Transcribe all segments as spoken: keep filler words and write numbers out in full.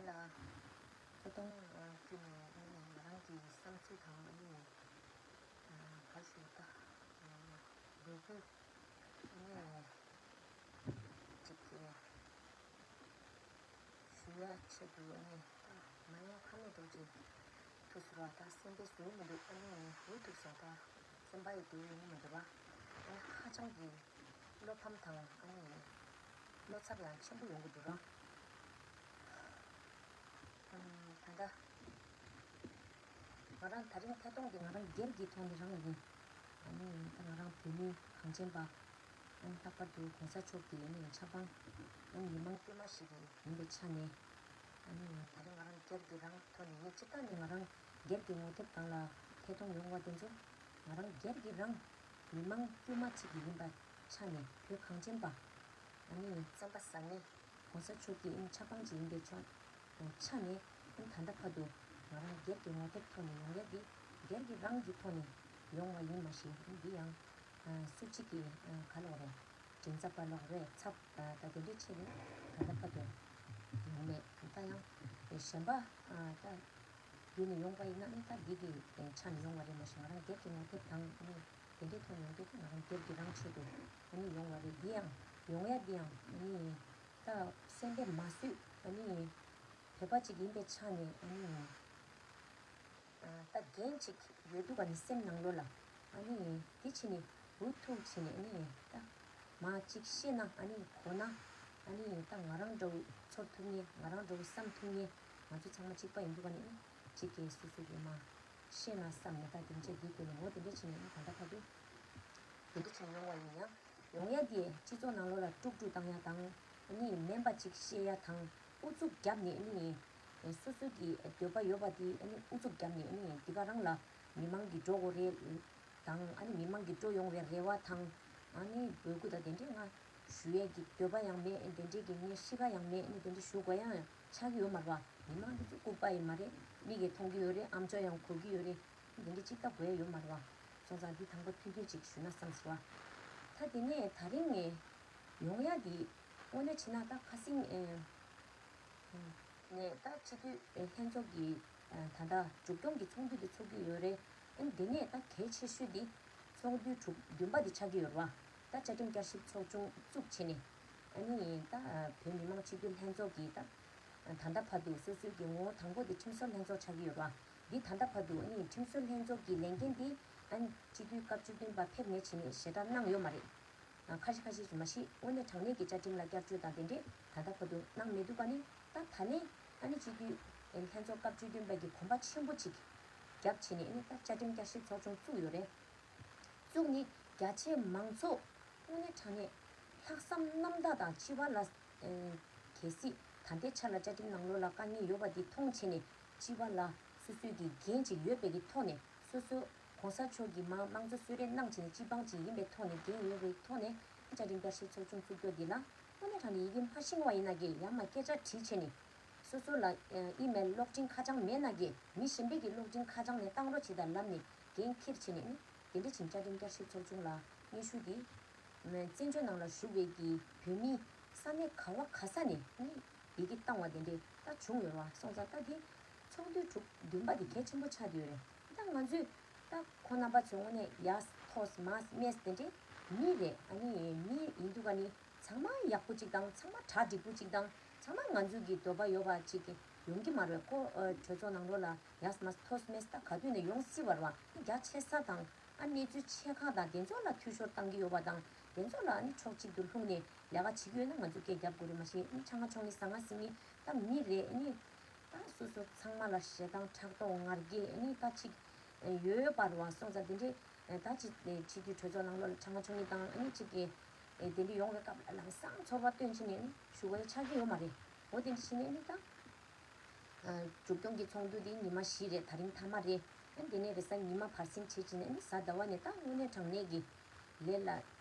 ལ་ཐད་གཏོང་བརྒྱུད་ནས་ང་རང་གི་བསམ་ཚུལ་དང་ཨ་ནི་ག་ཞུ་ད་འབོད་སྐུལ་ཨ་ནི་ཅིག་ཞུ་ཡ་ཆེད་དུ་ཨ་ནི་ད་མ་ཡང་ཁ་མེད་འགྲོ་ཅིག་ཐུག་སོང་བ། ད་སེམས་པའི་ཟུར་མི་འདུག་ཨ་ནི་འུ་ཐུག་སོང་ད། སེམས་པ་ཡི་དེ་ཡོང་གི་མི་འདུག་བ། ཨ་ནི་ཧ་ཅང་གི་བློ་ཕམ་དང་ཨ་ནི་བློ་འཚབ་ཡང་ཆེན་པོ་ཡོང་གི་འདུག་ར། ཨམ། ད་ལྟ་ང་རང་ད་རིང་ཐད་གཏོང་འདི་ང་རང་སྒེར་གྱི་ཐོག་ནས་རང་ཡིན། ཨ་ནི་ད་ང་རང་བོད་མི་གངས་ཅན་པ། ཨ་ནི་ལྷག་པར་དུ་གོང་ས་མཆོག་གི་ཨ་ནི་ཆབ་འབངས། ཨ་ནི་མི་མང་དཀྱུས་མ་ཞིག་ཡིན་པའི་ཆ་ནས། ཨ་ནི་ད་རིང་ང་རང་སྒེར་གྱི་རང་ཐོག་ནས་ངས་སྤྱིར་བཏང་ནས་ང་རང་སྒེར་གྱི་ངོ་དེབ་སྒང་ལ་ཐད་གཏོང་ཡོང་བ་དེ་ཚོ་ང་རང་སྒེར་གྱི་རང་མི་མང་དཀྱུས་མ་ཅིག་ཡིན་པ་ཆ་ནས། བོད་གངས་ཅན་པ། ཨ་ནི་བསམ་པ་ཟབ་མོ། གོང་ས་མཆོག་གི་ཨ་ནི་ཆབ་འབངས་ཅིག་ཡིན་པའི་ཆ་ཆ་ནས། ཨ་ནི་ད་ལྟ་བར་དུ་ང་རང་སྒེར་གྱི་ངོ་དེབ་ཐོག་ནས་ཡོང་ཡ་འདི་སྒེར་གྱི་རང་གི་ཐོག་ནས་ཡོང་བ་ཡིན་མ་ཤེས། ཨ་ནི་འདི་ཡང་ཨ་སུ་གཅིག་གིས་ཨ་ག་ལབ་རེད། མགྲིན་ཚབ་པ་ལབ་རེད། ཚབ་ད་དེ་འདྲའི་ཆེད་ནས་ད་ལྟ་བར་དུ་ཡོང་མེད། ད་ཡང་གཞན་པ་ཨ་ད་བརྒྱུད་ནས་ཡོང་པ་ཡིན་ན་ཨ་ནི་ད་འདི་གི་ཆ་ནས་ཡོང་བ་རེད་མ་གཞི། ང་རང་སྒེར་གྱི་ངོ་དེབ་དང་ཨ་ནི་དེ་འདྲའི་ཐོག་ནས་ཡོང་དུས་ང་རང་སྒེར་གྱི་རང་ཆེད་དུ་ཨ་ནི་ཡོང་བ་རེད། འདི་ཡང་ཡོང་ཡ་འདི་ཡང་ཨ་ནི་ད་སེམས་པས་མ་བཟོད། ཨ་ནི་བོད་པ་ཅིག་ཡིན་པའི་ཆ་ནས་ཨ་ནི་ད་འགན་ཅིག་ཡོད་འདུག་ག་ནི་སེམས་ནང་ལོགས་ལ། ཨ་ནི་དེ་བྱས་ནས་འུ་ཐུག་བྱས་ནས་ཨ་ནི་ད་མ་ཅིག་ཤེས་ན་ཨ་ནི་གོ་ན། ཨ་ནི་ད་ང་རང་འདྲ་བོ་ཚོར་ཐུབ་མཁན། ང་རང་འདྲ་བོ་བསམ་ཐུབ་མཁན། ང་ཚོ་ཚང་མ་གཅིག་པ་ཡིན་འདུག་ག་ནི་ཨ་ནི་གཅིག་གིས་སོ་སོ་གི་མ་ཤེས་ན་བསམ་ནས། ད་དེ་འདྲས་འདི་དེ་ནས་ངོ་དེ་འདྲས་བྱས་ནས་ཨ་ནི་ད་ལྟ་བར་དུ་དེ་འདྲས་བྱས་ནས་ཡོང་བ་ཡིན། ཡང་ཡོང་ཡ་དེ་སྤྱི་ཚོགས་ནང་ལོགས་ལ་དཀྲུག་དཀྲུག་བཏང་ཡ་དང་། ཨ་ནི་མིན་པ་ཅིག་བཤད་ཡ་དང་། ཨུ་ཚུགས་བརྒྱབ་ནས་ཨ་ནི་སོ་སོ་གི་འདོད་པ་ཡོད་པ་དེ་ཨ་ནི་ཨུ་ཚུགས་བརྒྱབ་ནས་ཨ་ནི་འདི་ག་རང་ལ་མི་མང་གི་འགྲོ་དགོས་རེད་དང་། ཨ་ནི་མི་མང་གི་འགྲོ་ཡོང་བའི་རེ་བ་དང་། ཨ་ནི་འབོད་སྐུལ་དང་དེ་འདྲས་ང་ཞུ་ཡས་ཀྱི་འདོད་པ་ཡང་མེད། དེ་འདྲས་ཀྱི་ངས་གཤིས་ཀ་ཡང་མེད། ཨ་ནི་དེ་འདྲས་ཞུ་དགོས་ཡ་ཡང་ཆགས་ཀྱི་ཡོད་མ་རེད་བ། མི་མང་དེ་ཚོ་ལྐུགས་པ་ཡིན་མ་རེད། མིག་གིས་མཐོང་གི་ཡོད་རེད། ཨམ་ཅོག་ཡང་གོ་གི་ཡོད་རེད། དེ་འདྲས་ཅིག་ལྟ་དགོས་ཡ་ཡོད་མ་རེད་བ། སོང་ཙང་འདི་དང་པོ་ཐུགས་རྒྱུས་ཅིག་ཞུ་ན་བསམ་སོང་བ། ད་དེ་ནས་ད་རིང་ངས་ཡོང་ཡ་འདི་དངོས་གནས་བྱས་ན་ད་ཁ་སང་ཨེ་ནས་ད་སྤྱི་འཐུས་ལྷན་ཚོགས་ཀྱི་ད་ལྟ་མཇུག་སྐྱོང་གི་ཚོགས་འདུ་འདི་ཚོགས་ཀྱི་ཡོད་རེད། ཨ་ནི་དེ་ནས་ད་གལ་ཆེ་ཤོས་འདི་ཚོགས་འདུ་དྲུག་བདུན་པ་འདི་ཆགས་ཀྱི་ཡོད་རེད་བ། ད་བཅའ་ཁྲིམས་བསྐྱར་ཞིབ་ཚོགས་ཆུང་བཙུགས་བྱས་ནས། ཨ་ནི་ད་བོད་མི་མང་སྤྱི་འཐུས་ལྷན་ཚོགས་ཀྱི་ད་ད་ལྟ་བར་དུ་སོ་སོའི་གི་ངོ་བོ་དང་པོ་འདི་ཁྲིམས་བཟོ་ལྷན་ཚོགས་ཆགས་ཀྱི་ཡོད་རེད་བ། འདི་ད་ལྟ་བར་དུ་ཨ་ནི་ཁྲིམས་བཟོ་ལྷན་ཚོགས་ཀྱི་ལས་འགན་འདི་ཨ་ནི་སྤྱི་འཐུས་སྐབས་བཅུ་བདུན་པ་ཕེབས་ནས་བྱས་ནས་ཞེ་དྲག་གནང་ཡོད་མ་རེད། ཁ་ཤས་ཁ་ཤས་ཤིག་མ་གཞི་དངོས་གནས་དྲང་གནས་ཀྱི་བཅའ་ཁྲིམས་ལ་བསྐྱར་བཅོས་དང་དེ་འདྲས་ད་ལྟ་བར་དུ་གནང་མི་འདུག་ག་ནི། ད་ད་ལན་ཨ་ནི་སྤྱི་འཐུས་ལྷན་ཚོགས་སྐབས་བཅུ་བདུན་པ་གི་གོམ་པ་ཆེན་པོ་ཅིག་བརྒྱབ་བྱས་ནས་ཨ་ནི་ད་བཅའ་ཁྲིམས་བསྐྱར་ཞིབ་ཚོགས་ཆུང་བཙུགས་ཡོད་རེད། བཙུགས་ནས་རྒྱ་ཆེའི་མང་ཚོགས་དངོས་གནས་དྲང་གནས་ལྷག་བསམ་རྣམ་དག་དང་སྤྱི་པ་ལ་ཨེ་གལ་སྲིད་ད་ལྟའི་ཆ་ལ་བཅའ་ཁྲིམས་ནང་ལོགས་ལ་དཀའ་ངལ་ཡོད་པ་འདི་མཐོང་བྱས་ནས་སྤྱི་པ་ལ་སོ་སོའི་གི་འགན་ཅིག་ཡོད་པའི་གི་ཐོག་ནས། སོ་སོ་གོང་ས་མཆོག་གིས་མ་དམངས་གཙོ་གསོལ་རས་གནང་བྱས་ནས་སྤྱི་འབངས་ཅིག་ཡིན་པའི་ཐོག་ནས་འགན་ཡོད་པའི་ཐོག་ནས་བཅའ་ཁྲིམས་བསྐྱར་ཞིབ་ཚོགས་ཆུང་བཙུགས་རྒྱུ་འདི་ལ་དངོས་གནས་དྲང་གནས་ཡི་གེ་མ་ཤེས་པ་ཡིན་ན་གི་ཡར་མར་སྐད་ཆ་དྲིས་བྱས་ནས་སོ་སོ་ལ་ཨི་མེལ་གློག་འཕྲིན་ཁ་བྱང་མེད་ན་གི་མི་གཞན་པའི་གི་གློག་འཕྲིན་ཁ་བྱང་ནས་བཏང་རོགས་བྱེད་དང་ལབ་ནས་འགན་འཁྱེར་བྱས་ནས་ནི་དེ་འདྲ་བྱས་བཅའ་ཁྲིམས་བསྐྱར་ཞིབ་ཚོགས་ཆུང་ལ་སྙན་ཞུ་འདི་བཙན་བྱོལ་ནང་ལ་བཞུགས་པའི་གི་བོད་མི་ས་གནས་ག་བ་ག་ས་ནས་ནི་ཡི་གེ་བཏང་བ་དེ་འདྲས་ད་བྱུང་ཡོད་རེད་བ། སོང་ཙང་ད་དེ་ཚོགས་འདུ་དྲུག་བདུན་པ་དེ་གལ་ཆེན་པོ་ཆགས་བསྡད་ཡོད་རེད། ད་ང་ཚོས་ད་ཁོང་རྣམ་པ་ཚོས་དངོས་གནས་ཡར་ཐོག་མར་སྨྲས་དེ་འདྲས་མི་རེད། ཨ་ནི་མི་ཡིན་དུས་ག་ནི་ཚང་མ་ཡག་པོ་གཅིག་དང་ཚང་མ་གྲ་འགྲིག་པོ་གཅིག་དང་ཚང་མ་ང་ཚོའི་གི་འདོད་པ་ཡོད་པ་གཅིག་གི་ཡོང་གི་མ་རེད། ཁོ་གྲོས་ཚོགས་ནང་ལོགས་ལ་ཡར་མར་ཐོག་མར་ད་ག་དུས་ནས་ཡོང་སྲིད་པ་རེད་བ། རྒྱ་ཆེ་ས་དང་ཨ་གནས་ཚུལ་ཆེ་ཁག་དང་དེ་ཚོ་ལ་འཐུས་ཤོར་བཏང་གི་ཡོད་པ་དང་དེ་ཚོ་ལ་ཨ་ནི་ཕྱོགས་གཅིག་ཏུ་ལྷུང་ནས་ལས་ཀ་བྱེད་ཀྱི་ཡོད་ན་ང་ཚོ་སྐད་རྒྱབ་དགོས་རེད། མ་གཞི་ཨ་ནི་ཆང་ང་ཆོང་ངེ་ཟ་ང་ཟིང་ངེ་ད་མི་རེད། ཨ་ནི་ད་སོ་སོ་ཚང་མ་ལ་ཞེ་སྡང་ཕྲག་དོག་ང་རྒྱལ་ཨ་ནི་ད་ཅིག་ཡོད་པ་རེད་བ། སོང་ཙང་དེ་འདྲའི་ད་ཅིག་སྤྱི་འཐུས་གྲོས་ཚོགས་ནང་ལོགས་ལ་ཆང་ང་ཆོང་ངེ་དང་ཨ་ནི་ཅིག་གི་དེ་འདྲ་ཡོང་བའི་སྐབས་ལ་ལམ་སང་ཚོར་བ་སྟོན་བྱས་ནས་ཨ་ནི་ཞུ་དགོས་ཡ་ཆགས་ཀྱི་ཡོད་མ་རེད། འོ་དེ་འདྲ་བྱས་ནས་ཨ་ནི་ད། མཇུག་སྐྱོང་གི་ཚོགས་འདུ་འདི་ཉི་མ་བཞི་རེད། ད་རིང་མཐའ་མ་རེད། ཨ་དེ་ནས་རེས་གཟའ་ཉི་མ་བར་གསེང་བྱེད་ཀྱི་ནས་ཨ་ནི་གཟའ་ཟླ་བ་ནས་ད་དངོས་གནས་དྲང་གནས་ཀྱི་ལས་ལ་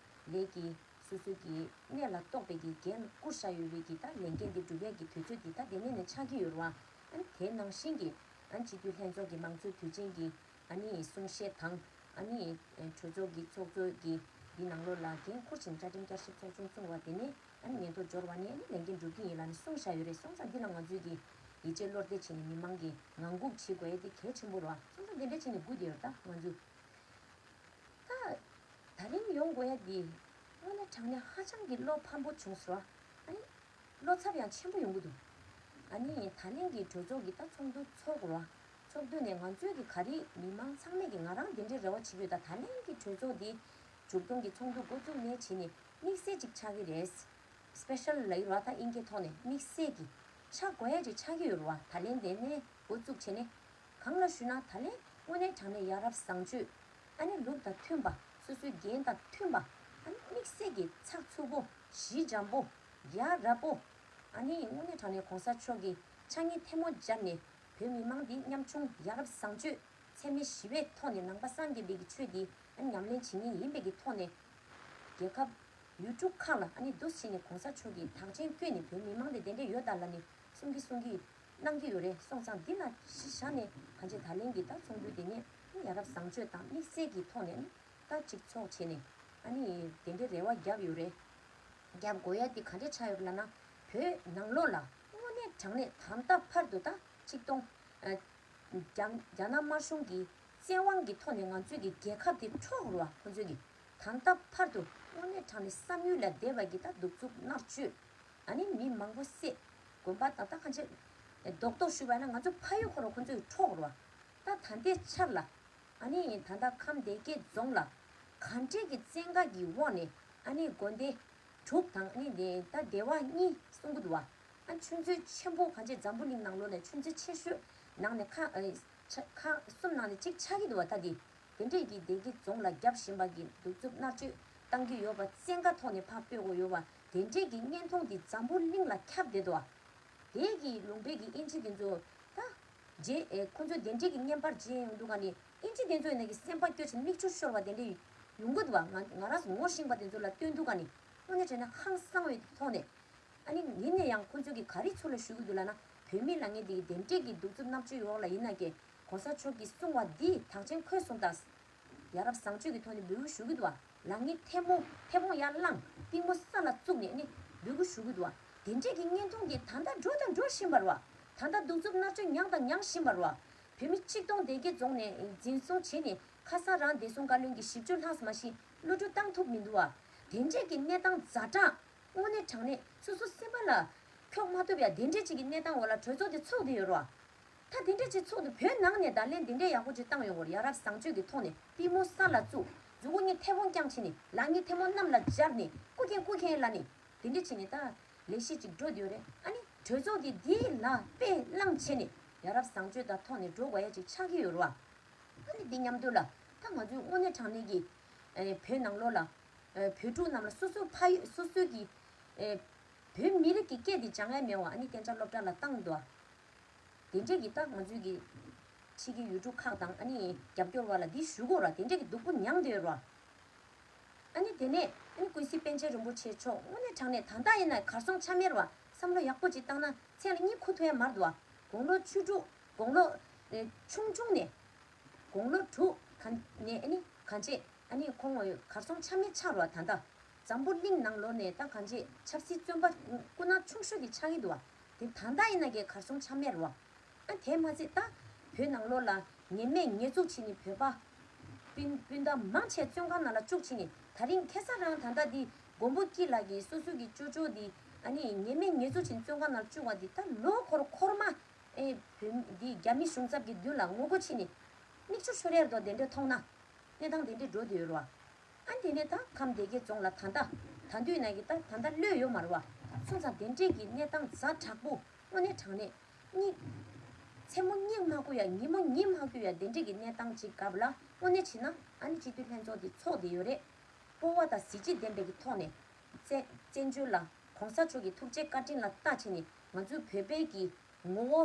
ལས་ཀྱི་སོ་སོ་གི་གནད་ལ་གཏོགས་པའི་གི་འགན་བསྐུར་བཞག་ཡོད་པའི་གི་ད་ལས་འགན་འདི་སྒྲུབ་ཡས་ཀྱི་དུས་ཚོད་འདི་ད་དེ་ནས་ནས་ཆགས་ཀྱི་ཡོད་རེད་བ། ཨ་ནི་དེ་ནང་བཞིན་གྱི་ཨ་ནི་སྤྱི་འཐུས་ལྷན་ཚོགས་ཀྱི་མང་གཙོའི་དུས་ཆེན་གྱི་ཨ་ནི་གསུང་བཤད་དང་ཨ་ནི་གྲོས་ཚོགས་ཀྱི་ཚོགས་གཙོ་གི་འདི་ནང་ལོགས་ལ་འགན་འཁུར་བཞིན་བཅའ་ཁྲིམས་བསྐྱར་ཞིབ་ཚོགས་ཆུང་བཙུགས་པ་དེ་ནས་ཨ་ནི་ཉིན་ཐོ་འབྱོར་བ་ནས་ཨ་ནི་ལས་འགན་སྒྲུབ་ཀྱི་ཡིན་ལབ་ནས་གསུངས་བཞག་ཡོད་རེད། སོང་ཙང་འདི་ལ་ང་ཚོས་ཀྱི་ ཡིད་ཆེས་བློ་གཏད་བྱས་ནས་མི་མང་གི་ངང་སྒུག་བྱེད་དགོས་ཡ་དེ་གལ་ཆེན་པོ་རེད་བ། སོང་ཙང་དེ་འདྲ་བྱས་ནས་སྒུག་བསྡད་ཡོད་རེད་ད་ང་ཚོ། ད་ད་རིང་ཡོང་དགོས་ཡ་དེ་དངོས་གནས་དྲང་གནས་ཧ་ཅང་གི་བློ་ཕམ་པོ་བྱུང་སོང་བ། ཨ་ནི་བློ་འཚབ་ཡང་ཆེན་པོ་ཡོང་གི་འདུག་ཨ་ནི་ད་ལན་གྱི་གྲོས་ཚོགས་ཀྱི་ད་ཚོགས་འདུ་ཚོགས་དགོས་ར། ཚོགས་འདུ་ནས་ང་ཚོས་ཀྱི་ག་རེ་མི་མང་ཚང་མས་ཀྱི་ང་རང་དེ་འདྲའི་རེ་བ་བྱེད་ཀྱི་ཡོད། ད་ད་ལན་གྱི་གྲོས་ཚོགས་འདི་མཇུག་སྡོམ་གྱི་ཚོགས་འདུ་འགོ་བཙུགས་ནས་བྱས་ནས་དམིགས་བསལ་ཅིག་ཆགས་ཀྱི་རེད། སི་པེ་ཤལ་ལབ་ཀྱི་ར། ད་དབྱིན་སྐད་ཐོག་ནས་དམིགས་བསལ་གྱི་ཆགས་དགོས་ཡ་ཅིག་ཆགས་ཀྱི་ཡོད་རེད་བ། ད་ལན་དེ་ནས་འགོ་བཙུགས་བྱས་ནས། གང་ལ་ཞུ་ན་ད་ལན་དངོས་གནས་དྲང་གནས་ཡ་རབས་བཟང་སྤྱོད། ཨ་ནི་ལུགས་དང་མཐུན་པ། སོ་སོའི་འགན་དང་མཐུན་པ། ཨ་ནི་དམིགས་བསལ་གྱི་ཚགས་ཚུད་པོ། ཞི་འཇམ་པོ། ཡ་རབས་པོ། ཨ་ནི་དངོས་གནས་དྲང་གནས་གོང་ས་མཆོག་གི་ཕྱག་བརྙན་ཐལ་མོ་སྦྱར་ནས་བོད་མི་མང་འདི་ཉམ་ཆུང་ཡ་རབས་བཟང་སྤྱོད་འཚེ་མེད་ཞི་བའི་ཐོག་ནས་ནང་པ་སངས་རྒྱས་པའི་གི་ཆོས་འདི་ཨ་ནི་ཉམས་ལེན་བྱེད་མཁན་ཡིན་པའི་གི་ཐོག་ནས། རྒྱལ་ཁབ་ཡུལ་གྲུ་ཁག་ལ་ཨ་ནི་འདུ་བྱས་ནས་གོང་ས་མཆོག་གིས་དག་ཆེན་བསྐྱོན་ནས་བོད་མི་མང་དེ་དེ་འདྲས་ཡོད་ད་ལབ་ནས་གསུང་གི་གསུང་གི་གནང་གི་ཡོད་རེད། སོང་ཙང་འདི་ལ་གཞི་བཞག་ནས་གང་ཅི་ད་ལན་གྱི་ད་ཚོགས་འདུ་དེ་ནས་ཡ་རབས་བཟང་སྤྱོད་དང་དམིགས་བསལ་གྱི་ཐོག་ནས་ནི་ད་གཅིག་ཚོགས་བྱས་ནས་ཨ་ནི་དེ་འདྲས་རེ་བ་བརྒྱབ་ཡོད་རེད། བརྒྱབ་དགོས་ཡ་དེ་ག་འདྲས་ཆགས་ཡོད་ལབ་ན། བོད་ནང་ལོགས་ལ་དངོས་གནས་དྲང་གནས་ད་ལྟ་བར་དུ་ད་ཆིག་སྟོང་། རྒྱ་རྒྱ་ནག་དམར་གཞུང་གི་བཙན་དབང་གི་ཐོག་ནས་ང་ཚོའི་གི་རྒྱལ་ཁབ་དེ་འཕྲོག་རུ་བ་ཁོ་ཚོས་གི་ད་ལྟ་བར་དུ་དངོས་གནས་དྲང་གནས་བསམ་ཡུལ་ལས་འདས་པ་གི་ད་གདུག་རྩུབ་མནར་གཅོད། ཨ་ནི་མི་མང་པོ་བསད། དགོན་པ་ད་ལྟ་གང་ཅི་རྡོག་རྡོག་ཞུས་པ་ན་ང་ཚོ་ཕ་ཡུལ་ཁོ་ར་ཁོ་ཚོས་འཕྲོག་རུ་བ། ད་ད་ལྟའི་ཆར་ལ་ཨ་ནི་ད་ལྟ་ཁམས་སྡེ་དགེ་རྫོང་ལ་ག་འདྲས་ཀྱི་བཙན་བཀའ་གི་འོག་ནས་ཨ་ནི་དགོན་སྡེ། དྲུག་དང་ནི་དེ་ད་སྡེ་བ་གཉིས་གསུང་གི་འདུག་བ། ཨ་ཆུ་མཛོད་ཆེན་པོ་གང་ཅི་འཛམ་བུ་གླིང་ནང་ལོགས་ནས་ཆུ་མཛོད་ཆེ་ཤོས་ནང་ནས་ཁག་ཨ་ཆ་ཁག་གསུམ་ནང་ནས་གཅིག་ཆགས་ཀྱི་འདུག་བ། ད་དེ་དེ་འདྲས་ཀྱི་སྡེ་དགེ་རྫོང་ལ་བརྒྱབ་བཞིན་པ་གི་གདུག་རྩུབ་མནར་གཅོད་བཏང་གི་ཡོད་པ། བཙན་བཀའ་ཐོག་ནས་ཕར་སྤོས་དགོས་ཡོད་པ། དེ་འདྲས་ཀྱི་བརྙན་ཐུང་དེ་འཛམ་བུ་གླིང་ལ་ཁྱབ་བསྡད་འདུག་བ། དེ་གི་ལུང་པའི་གི་ཨིན་ཇི་དེ་ཚོ་ད། རྗེས་ཨེ་ཁོང་ཚོས་དེ་འདྲས་ཀྱི་བརྙན་པར་མཇལ་ཡོང་དུས་ག་ནི་ཨིན་ཇི་དེ་ཚོ་ཡིན་ན་གི་སེམས་པ་སྐྱོ་ཕྱིན་མིག་ཆུ་ཤོར་བ་དེ་འདྲས་ཡོང་གི་འདུག་བ། ང་ང་རང་ངོ་ཤེས་པ་དེ་ཚོ་ལ་སྟོན་དུས་ག་ནི་དངོས་གནས་བྱས་ན་ཧང་སང་བའི་ཐོག་ནས། ཨ་ནི་ཡིན་ན་ཡང་ཁོང་ཚོས་གི་ག་རེ་ཚུར་ལ་ཞུ་གི་འདུག་ལབ་ན། བོད་མི་ལ་ངས་དེ་གི་དེ་འདྲས་ཀྱི་གདུག་རྩུབ་མནར་གཅོད་འོག་ལ་ཡིན་ན་གི་གོང་ས་མཆོག་གིས་གསུང་བ་འདི་དག་ཆེན་ཁོས་གསུངས་དང་། ཡ་རབས་བཟང་སྤྱོད་ཀྱི་ཐོག་ནས་འབོད་སྐུལ་ཞུ་གི་འདུག་བ། ལག་གཉིས་ཐལ་མོ་ཐལ་མོ་ཡར་བླངས། པུས་མོ་ས་ལ་བཙུགས་ནས་ནི་འབོད་སྐུལ་ཞུ་གི་འདུག་བ། དེ་འདྲས་ཀྱི་བརྙན་ཐུང་དེ་ད་ལྟ་འགྲོ་དང་འགྲོ་བཞིན་པ་རེད་བ། ད་ལྟ་གདུག་རྩུབ་མནར་གཅོད་མྱངས་དང་མྱངས་བཞིན་པ་རེད་བ། བོད་མི་ཆིག་སྟོང་སྡེ་དགེ་རྫོང་ནས་འཛིན་བཟུང་བྱས་ནས་ཁ་སང་རང་བདེ་སྲུང་བཀའ་བློན་གྱིས་བཞི་བཅུ་ལྷག་ཙམ་ཞིག་གློད་གྲོལ་བཏང་ཐུབ་མི་འདུག་བ། དེ་འདྲས་ཀྱི་གནས་སྟངས་ཛ་དྲག་དངོས་གནས་དྲང་གནས་སོ་སོ་སེམས་པ་ལ་འཁྱོག་མ་ཐུབ་ཡ་དེ་འདྲས་ཅིག་གི་གནས་སྟངས་འོག་ལ་གྲོས་ཚོགས་དེ་ཚོགས་བསྡད་ཡོད་རེད་བ། ད་དེ་འདྲས་ཅིག་ཚོགས་དུས་བོད་ནང་ནས་བརྡ་ལན་དེ་འདྲས་ཡག་པོ་ཅིག་བཏང་ཡོང་གི་རེད། ཡ་རབས་བཟང་སྤྱོད་ཀྱི་ཐོག་ནས་པུས་མོ་ས་ལ་བཙུགས། མཛུ་གུ་གཉིས་ཐལ་མོ་བརྐྱངས་བྱས་ནས་ལག་གཉིས་ཐལ་མོ་གནམ་ལ་སྦྱར་ནས་སྐུ་མཁྱེན་སྐུ་མཁྱེན་ལབ་ནས་དེ་འདྲས་བྱས་ནས་ད་ལས་གཞི་ཅིག་འགྲོ་བསྡད་ཡོད་རེད། ཨ་ནི་གྲོས་ཚོགས་དེ་འདི་ལ་དཔེ་བླངས་བྱས་ནས་ཡ་རབས་བཟང་སྤྱོད་དང་ཐོག་ནས་འགྲོ་དགོས་ཡ་ཅིག་ཆགས་ཀྱི་ཡོད་རེད་བ། ཨ་ནི་འདི་མཉམ་དུ་ལ་ད་ང་ཚོའི་དངོས་གནས་དྲང་གནས་ཀྱི་ཨེ་བོད་ནང་ལོགས་ལ་ཨེ་བོད་ཕྲུག་རྣམས་ལ་སོ་སོའི་ཕ་ཡུལ་སོ་སོའི་གི་ཨེ་བོད་མི་རིགས་ཀྱི་སྐད་འདི་སྦྱང་ཡ་མེད་བ། ཨ་ནི་གཏན་འཇགས་སློབ་གྲྭ་ལ་བཏང་འདུག་བ། དེ་འདྲས་ཀྱི་ད་ང་ཚོའི་གི་ཕྱི་གི་ཡུལ་གྲུ་ཁག་དང་ཨ་ནི་རྒྱབ་སྐྱོར་བ་ལ་འདི་ཞུ་དགོས་ར། དེ་འདྲས་ཀྱི་སྡུག་པོ་མྱངས་བསྡད་ཡོད་ར། ཨ་ནི་དེ་ནས་ཨ་ནི་ཀུན་གཟིགས་པཎ་ཆེན་རིན་པོ་ཆེ་མཆོག་དངོས་གནས་དྲང་གནས་ད་ལྟ་ཡིན་ན་གར་སོང་ཆ་མེད་ར་བ། བསམ་བློ་ཡག་པོ་ཅིག་བཏང་ན་མཚན་ལ་གཉིད་ཁུག་ཐུབ་ཡ་མ་རེད་འདུག་བ། དགུང་ལོ་བཅུ་དྲུག་དགུང་ལོ་ཆུང་ཆུང་ནས་དགུང་ལོ་དྲུག་ག་ནས་ཨ་ནི་གང་བྱེད། ཨ་ནི་ཁོང་གར་སོང་ཆ་མེད་ཆགས་རོགས། ད་ལྟ་འཛམ་བུ་གླིང་ནང་ལོགས་ནས་ད་གང་བྱེད་ཆབ་སྲིད་བཙོན་པ་སྐུ་ན་ཆུང་ཤོས་དེ་ཆགས་ཀྱི་འདུག་བ། དེ་ད་ལྟ་ཡིན་ན་གའི་གར་སོང་ཆ་མེད་རོགས། ཨ་དེ་མ་ཚད་ད་བོད་ནང་ལོགས་ལ་ཉེས་མེད་ཉེས་འཛུགས་བྱས་ནས་བོད་པ་སྤུན་སྤུན་ཟླ་མང་ཆེ་བཙོན་ཁང་ནང་ལ་བཅུག་བྱས་ནས། ད་རིང་ཁ་སང་རང་ད་ལྟ་འདི་མགོན་པོ་སྐྱིད་ལགས་ཀྱིས་སོ་སོ་གི་ཅོ་ཅོ་འདི་ཨ་ནི་ཉེས་མེད་ཉེས་འཛུགས་བྱས་ནས་བཙོན་ཁང་ནང་ལ་བཅུག་པ་འདི་ད་ལོ་འཁོར་འཁོར་མ། ཨེ་བོད་འདི་རྒྱ་མི་གཞུང་ཚབ་ཀྱི་མདུན་ལ་ངོ་རྒོལ་བྱས་ནས་མིག་ཆུ་ཤོར་ཡར་དོ་དེ་འདྲས་མཐོང་ན། གནས་སྟངས་དེ་འདྲས་འགྲོ་བསྡད་ཡོད་རེད་བ། ཨ་དེ་ནས་ད་ཁམས་སྡེ་དགེ་རྫོང་ལ་ད་ལྟ་ད་དུས་ན་གི་ད་ད་ལྟ་གློད་ཡོད་མ་རེད་བ། སོང་ཙང་དེ་འདྲས་ཀྱི་གནས་སྟངས་ཛ་དྲག་པོ་དངོས་གནས་དྲང་གནས་གཉིད་མཚན་མོ་གཉིད་མ་ཁུག་ཡ་ཉིན་མོ་གཉིད་མ་ཁུག་ཡ་དེ་འདྲས་ཀྱི་གནས་སྟངས་ཅིག་སྐབས་ལ་དངོས་གནས་བྱས་ན་ཨ་ནི་སྤྱི་འཐུས་ལྷན་ཚོགས་འདི་ཚོགས་བསྡད་ཡོད་རེད། སྤོབས་པ་དང་གཟི་བརྗིད་ལྡན་པའི་གི་ཐོག་ནས། བཙན་བཙན་བྱོལ་ལ་གོང་ས་མཆོག་གི་ཐུགས་རྗེ་བཀའ་དྲིན་ལ་བལྟ་བྱས་ནས་ང་ཚོའི་བོད་པའི་གི་ངོ་བོ་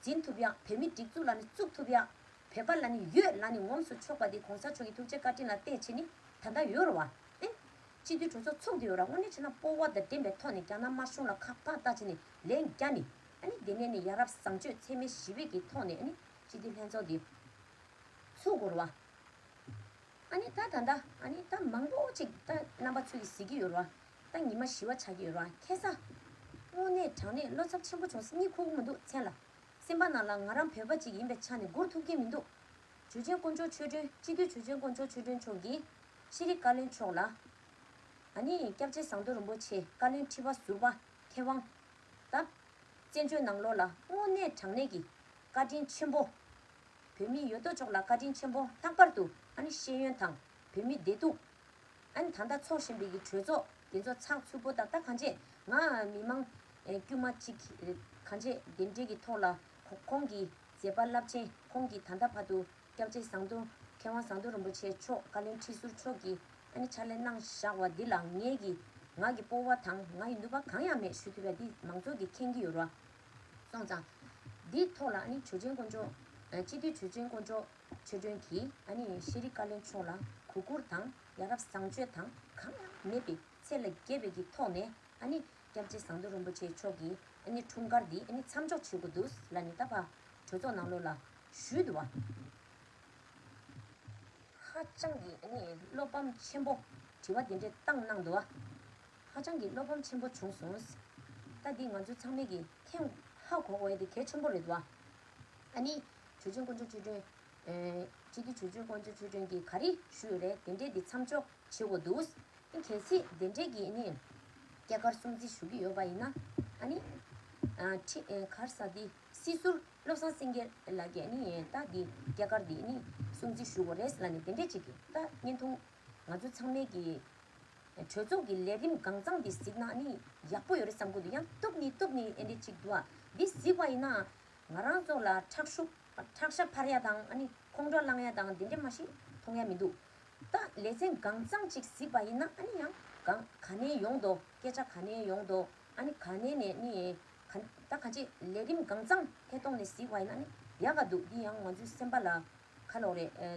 འཛིན་ཐུབ་ཡག་བོད་མི་སྒྲིག་འཛུགས་ལ་ནི་བཙུགས་ཐུབ་ཡག་བོད་པ་ལ་ནི་ཡོད་ལ་ནི་ངོམས་སུ་ཆོག་པ་དེ་གོང་ས་མཆོག་གི་ཐུགས་རྗེ་བཀའ་དྲིན་ལ་བལྟས་བྱས་ནི་ད་ལྟ་ཡོད་རེད་བ། ཨེ། སྤྱི་འཐུས་གྲོས་ཚོགས་ཚོགས་བསྡད་ཡོད་ར། དངོས་གནས་བྱས་ན་སྤོབས་པ་དང་ལྡན་པའི་ཐོག་ནས་རྒྱ་ནག་དམར་གཞུང་ལ་ཁ་ཕར་བལྟ་བྱས་ནས་ལན་བརྒྱབ་ནས་ཨ་ནི་དེ་ནས་ནི་ཡ་རབས་བཟང་སྤྱོད་འཚེ་མེད་ཞི་བའི་གི་ཐོག་ནས་ཨ་ནི་སྤྱི་འཐུས་ལྷན་ཚོགས་འདི་ཚུགས་དགོས་རེད་བ། ཨ་ནི་ད་ད་ད་ཨ་ནི་ད་མང་པོ་ཅིག་ད་རྣམ་པ་ཚོས་གི་གཟིགས་ཀྱི་ཡོད་རེད་བ། ད་ཉི་མ་ཞི་བ་ཆགས་ཀྱི་ཡོད་རེད་བ། ཁ་སང་དངོས་གནས་དྲང་གནས་བློ་འཚབ་ཆེན་པོ་བྱུང་སོང་། གཉིད་ཁུག་གི་མི་འདུག་མཚན་ལ། སེམས་པ་ནང་ལ་ང་རང་བོད་པ་ཅིག་ཡིན་པའི་ཆ་ནས་སྒུར་ཐུབ་ཀྱི་མི་འདུག་ཇོ་ཆེན་དཀོན་མཆོག་ཆོས་སྒྲོན། སྤྱི་འཐུས་ཇོ་ཆེན་དཀོན་མཆོག་ཆོས་སྒྲོན་མཆོག་གིས་ཤེས་རིག་བཀའ་བློན་མཆོག་ལ། ཨ་ནི་སྐྱབས་རྗེ་ཟམ་གདོང་རིན་པོ་ཆེ་བཀའ་བློན་ཁྲི་པ་ཟུར་པ་མཁས་དབང་། ད་བཙན་བྱོལ་ནང་ལོགས་ལ་དངོས་གནས་དྲང་གནས་ཀྱི་བཀའ་དྲིན་ཆེན་པོ། བོད་མི་ཡོད་དོ་ཅོག་ལ་བཀའ་དྲིན་ཆེན་པོ། ལྷག་པར་དུ་ཨ་ནི་ཤེས་ཡོན་དང་བོད་མི་བདེ་སྡུག་ཨ་ནི་ད་ལྟ་འཚོགས་བཞིན་པའི་གི་གྲོས་ཚོགས་དེ་ཚོ་ཚགས་ཚུད་པོ་དང་། ད་གང་བྱས་ང་མི་མང་ཨེ་དཀྱུས་མ་གཅིག་གང་བྱས་དེ་འདྲའི་གི་ཐོག་ལ་ཁོ་ཁོང་གི་མཛད་པ་རླབས་ཆེན། ཁོང་གིས་ད་ལྟ་བར་དུ་སྐྱབས་རྗེ་ཟམ་གདོང་མཁས་དབང་ཟམ་གདོང་རིན་པོ་ཆེ་མཆོག་བཀའ་བློན་ཁྲི་ཟུར་མཆོག་གིས་ཨ་ནི་ཕྱག་ལས་གནང་བཞག་པ་འདི་ལ་ངེད་ཀྱི་ང་གི་སྤོབས་པ་དང་ང་ཡི་ནུས་པ་གང་ཡང་མེད་ཞུ་ཐུབ་པ་འདི་མང་ཚོགས་ཀྱིས་མཁྱེན་གྱི་ཡོད་རེད་བ། སོང་ཙང་། འདིའི་ཐོག་ལ་ཨ་ནི་ཇོ་ཆེན་དཀོན་མཆོག་ཨ་སྤྱི་འཐུས་ཇོ་ཆེན་དཀོན་མཆོག་ཆོས་སྒྲོན་གྱིས་ཨ་ནི་ཤེས་རིག་བཀའ་བློན་མཆོག་ལ་གུས་བཀུར་དང་ཡ་རབས་བཟང་སྤྱོད་དང་གང་ཡང་མེད་པའི་ཚད་ལས་བརྒལ་བའི་གི་ཐོག་ནས་ཨ་ནི་སྐྱབས་རྗེ་ཟམ་གདོང་རིན་པོ་ཆེ་མཆོག་གིས་ཨ་ནི་འཁྲུངས་སྐར་འདི་ཨ་ནི་མཚམས་འཇོག་བྱེད་དགོས་འདུག་ལབ་ནས་ད་ཕར་གྲོས་ཚོགས་ནང་ལོགས་ལ་ཞུས་འདུག་བ། ཧ་ཅང་གི་ཨ་ནི་བློ་ཕམ་ཆེན་པོ་དྲི་བ་འདི་འདྲས་བཏང་གནང་འདུག་བ། ཧ་ཅང་གི་བློ་ཕམ་ཆེན་པོ་བྱུང་སོང་། ད་འདི་ང་ཚོ་ཚང་མས་ཀྱི་ཐེངས་ཧ་གོ་དགོས་ཡ་དེ་གལ་ཆེན་པོ་རེད་འདུག་བ། ཨ་ནི་ཇོ་ཆེན་དཀོན་མཆོག་ཆོས་སྒྲོན། ཨེ་སྤྱི་འཐུས་ཇོ་ཆེན་དཀོན་མཆོག་ཆོས་སྒྲོན་གྱིས་ག་རེ་ཞུས་ཡོད་རེད། དེ་འདྲས་འདི་མཚམས་འཇོག་བྱེད་དགོས་འདུག་ཨ་གལ་སྲིད་དེ་འདྲས་ཀྱི་ཨ་ནི་སྐྱེས་སྐར་སྲུང་བརྩི་ཞུ་གི་ཡོད་པ་ཡིན་ན། ཨ་ནི་ཨ་ཁྲི་ཨེ་ག་རེ་ཟེར་དེ་སྲིད་ཟུར་བློ་བཟང་སེང་གེ་ལགས་ཀྱིས་ཨ་ནི་ད་འདི་སྐྱེས་སྐར་འདི་ཨ་ནི་སྲུང་བརྩི་ཞུ་དགོས་རེད་ལབ་ནས་དེ་འདྲས་ཅིག་གི་ད་བརྙན་ཐུང་ང་ཚོ་ཚང་མས་ཀྱི་གྲོས་ཚོགས་ཀྱི་ལས་རིམ་གང་གཙང་འདི་གཟིགས་ན་ཨ་ནི་ཡག་པོ་ཡོད་རེད་བསམ་གྱི་འདུག་ཡང་གཏུབ་ནི་གཏུབ་ནི་ཨེ་འདྲས་ཅིག་འདུག་ཨ། འདི་གཟིགས་པ་ཡིན་ན་ང་རང་ཚོ་ལ་ཁྲག་ཤུགས་ཁྲག་ཤ་འཕར་ཡ་དང་ཨ་ནི་ཁོང་ཁྲོ་ལངས་ཡ་དང་འདི་འདྲས་མ་ཞིག་མཐོང་ཡ་མི་འདུག་ད་ལེ་ཚན་གང་གཙང་ཅིག་གཟིགས་པ་ཡིན་ན་ཨ་ནི་ཡང་གང་ག་ནས་ཡོང་དོ། སྐད་ཆ་ག་ནས་ཡོང་དོ། ཨ་ནི་ག་ནས་ནས་ནི་ག་ད་ག་ཅི་ལས་རིམ་གང་གཙང་ཐད་གཏོང་ནས་གཟིགས་པ་ཡིན་ན་ཨ་ནི་ཡག་ག་འདུག་འདི་ཡང་ང་ཚོའི་སེམས་པ་ལ་ག་ལོག་རེད། ཨེ་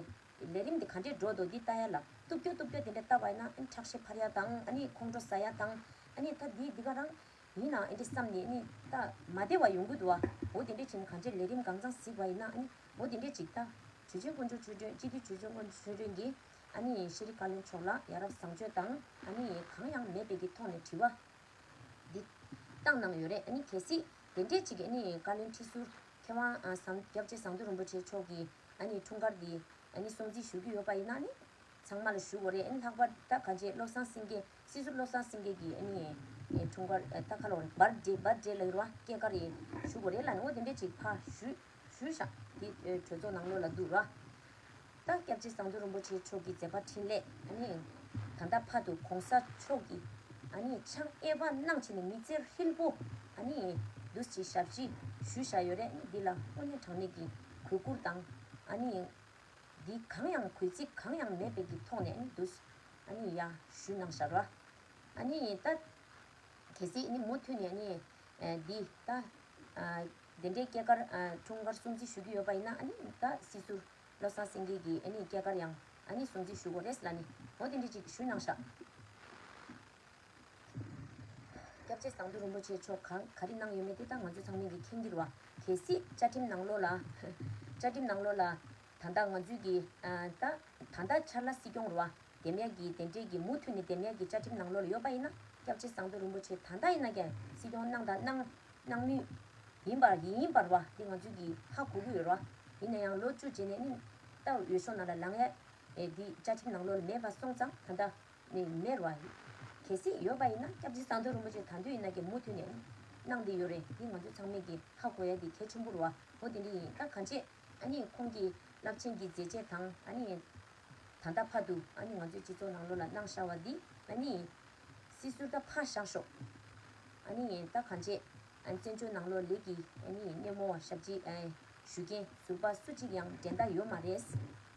ལས་རིམ་འདི་ག་འདྲས་འགྲོ་འདུག་འདི་ལྟ་ཡ་ལ་གཏུབ་སྐྱོ་གཏུབ་སྐྱོ་དེ་འདྲས་ལྟ་བ་ཡིན་ན་ཨ་ནི་ཁྲག་ཤེད་འཕར་ཡ་དང་ཨ་ནི་ཁོང་ཁྲོ་ཟ་ཡ་དང་ཨ་ནི་ད་འདི་འདི་ག་རང་ཡིན་ན་ཨེ་འདྲས་བསམ་ནས་ནི་ད་མ་བདེ་བ་ཡོང་གི་འདུག་བ། འོ་དེ་འདྲས་བྱས་ནས་གང་ཅི་ལས་རིམ་གང་གཙང་གཟིགས་པ་ཡིན་ན་ཨ་ནི་འོ་དེ་འདྲས་ཅིག་ད་ཇུས་ཆེན་དཀོན་མཆོག་ཆོས་སྒྲོན་སྤྱི་འཐུས་ཇུས་ཆེན་དཀོན་མཆོག་ཆོས་སྒྲོན་གྱིས་ཨ་ནི་ཤེས་རིག་བཀའ་བློན་མཆོག་ལ་ཡ་རབས་བཟང་སྤྱོད་དང་ཨ་ནི་གང་ཡང་མེད་པའི་གི་ཐོག་ནས་དྲི་བ་འདི་བཏང་གནང་ཡོད་རེད། ཨ་ནི་གལ་སྲིད་དེ་འདྲས་ཅིག་ཨ་ནི་བཀའ་བློན་ཁྲི་ཟུར་མཁས་དབང་ཨ་ཟམ་སྐྱབས་རྗེ་ཟམ་གདོང་རིན་པོ་ཆེ་མཆོག་གི་ཨ་ནི་འཁྲུངས་སྐར་འདི་ཨ་ནི་སྲུང་བརྩི་ཞུ་གི་ཡོད་པ་ཡིན་ན་ཨ་ནི། ཚང་མ་ལ་ཞུ་དགོས་རེད། ཨ་ནི་ལྷག་པར་ད་ག་རྗེ་བློ་བཟང་སེང་གེ་སྲིད་ཟུར་བློ་བཟང་སེང་གེ་གིས་ཨ་ནི་ཨེ་འཁྲུངས་སྐར་ཨེ་ད་ག་ལོར་བར་ཌེ་བར་ཌེ་ལ་ཡོད་ར་སྐྱེས་སྐར་ཡིན་ཞུ་དགོས་རེད་ལབ་ནས་འོ་དེ་འདྲས་ཅིག་ཕར་ཞུས་ཞུས་ཤག་འདི་ཨེ་གྲོས་ཚོགས་ནང་ལོགས་ལ་འདུག་ར། ད་སྐྱབས་རྗེ་ཟམ་གདོང་རིན་པོ་ཆེ་མཆོག་གི་མཛད་པ་འཕྲིན་ལས་ཨ་ནི་ད་ལྟ་བར་དུ་གོང་ས་མཆོག་གིས་ཨ་ནི་ཕྱག་གཡས་པ་གནང་བྱས་ནས་མི་ཚེ་ཧྲིལ་པོ་ཨ་ནི་འདུག་ཅིག་ཞབས་ཕྱི་ཞུས་བཞག་ཡོད་རེད། ཨ་ནི་འདི་ལ་དངོས་གནས་དྲང་གནས་ཀྱི་གུས་བཀུར་དང་ཨ་ནི། འདི་གང་ཡང་གུས་བརྩི་གང་ཡང་མེད་པའི་གི་ཐོག་ནས་ཨ་ནི་འདུག་ཨ་ནི་ཡ་ཞུས་གནང་ཤག་ར། ཨ་ནི་ད་གལ་སྲིད་ཨ་ནི་མུ་མཐུད་ནས་ཨ་ནི་ཨ་འདི་ད་ཨ་དེ་འདྲའི་སྐྱེས་སྐར་ཨ་འཁྲུངས་སྐར་སྲུང་བརྩི་ཞུ་གི་ཡོད་པ་ཡིན་ན་ཨ་ནི་ད་སྲིད་ཟུར་བློ་བཟང་སེང་གེ་གི་ཨ་ནི་སྐྱེས་སྐར་ཡང་ཨ་ནི་སྲུང་བརྩི་ཞུ་དགོས་རེད་ལབ་ནས་འོ་དེ་འདྲ་ཅིག་ཞུས་གནང་ཤག་སྐྱབས་རྗེ་ཟམ་གདོང་རིན་པོ་ཆེ་མཆོག་གང་ག་རེ་གནང་ཡོད་མེད་དེ་ད་ང་ཚོ་ཚང་མས་ཀྱི་མཁྱེན་གྱི་རེད་བ། གལ་སྲིད་བཅའ་ཁྲིམས་ནང་ལོགས་ལ་བཅའ་ཁྲིམས་ནང་ལོགས་ལ་ད་ལྟ་ང་ཚོས་ཀྱི་ཨ་ད་ད་ལྟ་འཆར་ལ་སྲིད་སྐྱོང་རེད་བ། འདེམས་ཡག་གི་དེ་འདྲས་ཀྱི་མུ་མཐུད་ནས་འདེམས་ཡག་གི་བཅའ་ཁྲིམས་ནང་ལོགས་ལ་ཡོད་པ་ཡིན་ན་སྐྱབས་རྗེ་ཟམ་གདོང་རིན་པོ་ཆེ་ད་ལྟ་ཡིན་ན་ཀྱང་སྲིད་སྐྱོང་གནང་དང་གནང་གནང་མུས་ཡིན་པར་ཡིན་ཡིན་པར་བ་འདི་ང་ཚོས་ཀྱི་ཧ་གོ་གི་ཡོད་རེད་བ། ཡིན་ན་ཡང་ལོ་བཅུ་རྗེས་ནས་ནི་ད་འོས་ཤོག་ནང་ལ་ལངས་ཡག་ཨེ་འདི་བཅའ་ཁྲིམས་ནང་ལོགས་ལ་མེད་པ་སོང་ཙང་ད་ལྟ། ནས་མེད་རེད་བ། གལ་སྲིད་ཡོད་པ་ཡིན་ན་སྐྱབས་རྗེ་ཟམ་གདོང་རིན་པོ་ཆེ་ད་དུང་ཡིན་ན་ཀྱང་མུ་མཐུད་ནས་གནང་བསྡད་ཡོད་རེད། འདི་ང་ཚོ་ཚང་མས་ཀྱི་ཧ་གོ་ཡ་འདི་གལ་ཆེན་པོ་རེད་བ། འོ་དེ་འདྲ་ཡིན་ད་གང་བྱས་ཨ་ནི་ཁོང་གི་རླབས་ཆེན་གྱི་མཛད་རྗེས་དང་ཨ་ནི་ད་ལྟ་བར་དུ་ཨ་ནི་ང་ཚོའི་སྤྱི་ཚོགས་ནང་ལོགས་ལ་གནང་བཞག་པ་འདི་ཨ་ནི་སྲིད་ཟུར་ད་ཕར་བཞག་ཤོག་ཨ་ནི་ད་གང་བྱས། ཨ་བཙན་བྱོལ་ནང་ལོགས་ལས་ཀྱི་ཨ་ནི་སྣེ་མོ་བ་ཞབས་ཕྱི་ཨ་ཞུ་མཁན་ཟུར་པ་སུ་གཅིག་ཡང་འགྲན་ཟླ་ཡོད་མ་རེད།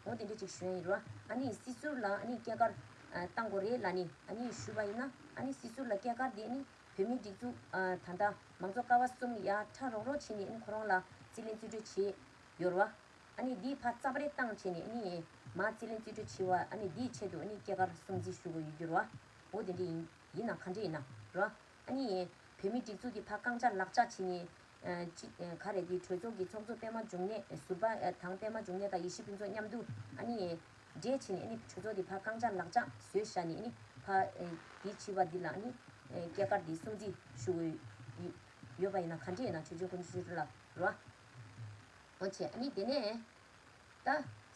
འོ་དེ་འདྲ་ཅིག་ཞུ་ཡ་ཡིན་རོ། ཨ་ནི་སྲིད་ཟུར་ལ་ཨ་ནི་སྐྱེས་སྐར་ཨ་བཏང་དགོས་རེད་ལབ་ནི་ཨ་ནི་ཞུས་པ་ཡིན་ན་ཨ་ནི་སྲིད་ཟུར་ལ་སྐྱེས་སྐར་དེ་ཨ་ནི་བོད་མིའི་སྒྲིག་འཛུགས་ཨ་ད་ལྟ་མང་གཙོ་ཀ་བ་གསུམ་ཡར་ཕྲ་རོག་རོག་བྱས་ནས་ཨ་ནི་ཁོ་རང་ལ་རྩིས་ལེན་རྩིས་སྤྲོད་བྱས་ཡོད་རོ། ཨ་ནི་འདིའི་ཕར་རྩ་བ་རེ་བཏང་བྱས་ནས་ཨ་ནི་མར་རྩིས་ལེན་རྩིས་སྤྲོད་བྱས་པ་ཨ་ནི་འདིའི་ཆེད་དུ་ཨ་ནི་སྐྱེས་སྐར་སྲུང་བརྩི་ཞུ་དགོས་ཡོད་རྒྱུ་རོ། འོ་དེ་འདྲ་ཡིན་ཡིན་ན་ག་འདྲ་ཡིན་ན་རོ། ཨ་ནི་བོད་མིའི་སྒྲིག་འཛུགས་ཀྱི་ཕར་རྐང་ལྕགས་ལག་ལྕགས་བྱས་ནས་ཨ་ཅི་ཨ་ག་རེ་དེ་གྲོས་ཚོགས་ཀྱི་ཚོགས་གཙོ་པད་མ་འབྱུང་གནས་ཟུར་པ་ཨ་དང་པད་མ་འབྱུང་གནས་དང་ཡེ་ཤེས་ཕུན་ཚོགས་མཉམ་དུ་ཨ་ནི་འབྲེལ་བྱས་ནས་ཨ་ནི་གྲོས་ཚོགས་དེ་ཕར་རྐང་ལྕགས་ལག་ལྕགས་བཟོས་བཞག་ནས་ཨ་ནི་ཕར་ཨ་དེ་བྱས་པ་འདི་ལ་ཨ་ནི་ཨ་སྐྱེས་སྐར་འདི་སྲུང་བརྩི་ཞུ་དགོས་ཡོད་པ་ཡིན་ན་ག་འདྲ་ཡིན་ན་ཆོས་སྐྱོང་དཀོན་མཆོག་ཆོས་སྒྲོན་ལགས་རོ། འོ་བྱས་ཨ་ནི་དེ་ནས་ད་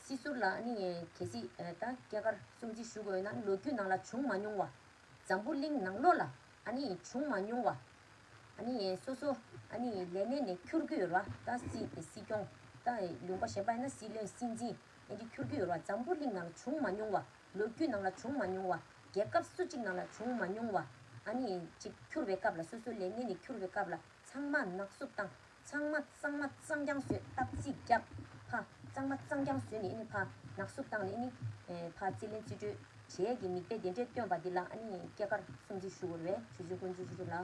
སྲིད་ཟུར་ལ་ཨ་ནི་གལ་སྲིད་ད་སྐྱེས་སྐར་སྲུང་བརྩི་ཞུ་དགོས་ན་ལོ་རྒྱུས་ནང་ལ་བྱུང་མ་མྱོང་བ། འཛམ་བུ་གླིང་ནང་ལོགས་ལ་ཨ་ནི་བྱུང་མ་མྱོང་བ། ཨ་ནི་སོ་སོ་ཨ་ནི་ལས་གནས་ནས་འཁྱུར་གྱི་ཡོད་ར། ད་སྲིད་སྲིད་སྐྱོང་ད་ལུང་པ་གཞན་པ་ཡིན་ན་སྲིད་བློན་སྲིད་འཛིན་ཨ་ནི་འཁྱུར་གྱི་ཡོད་ར། འཛམ་བུ་གླིང་ནང་ལ་བྱུང་མ་མྱོང་བ། ལོ་རྒྱུས་ནང་ལ་བྱུང་མ་མྱོང་བ། རྒྱལ་ཁབ་སུ་གཅིག་ནང་ལ་བྱུང་མ་མྱོང་བ། ཨ་ནི་ཅིག་འཁྱུར་བའི་སྐབས་ལ་སོ་སོའི་ལས་གནས་ནས་འཁྱུར་བའི་སྐབས་ལ་ཚང་མ་ནག་བསུབ་བཏང་། ཚང་མ་གཙང་མ་གཙང་རྐྱང་བཟོས་སྟབས་རྩིས་རྒྱག་ཕ་གཙང་མ་གཙང་རྐྱང་བཟོས་ནས་ཨ་ནི་ཕ་ནག་བསུབ་བཏང་ནས་ཨ་ནི་ཕ་རྩིས་ལེན་རྩིས་སྤྲོད་བྱེད་ཀྱི་མིག་དཔེ་དེ་འདྲས་སྟོན་པ་འདི་ལ་ཨ་ནི་སྐྱེས་སྐར་སྲུང་བརྩི་ཞུ་དགོས་རེད། ཆུ་ཆུ་ཀུན་ཆུ་ཆུ་ཆུ་ལ་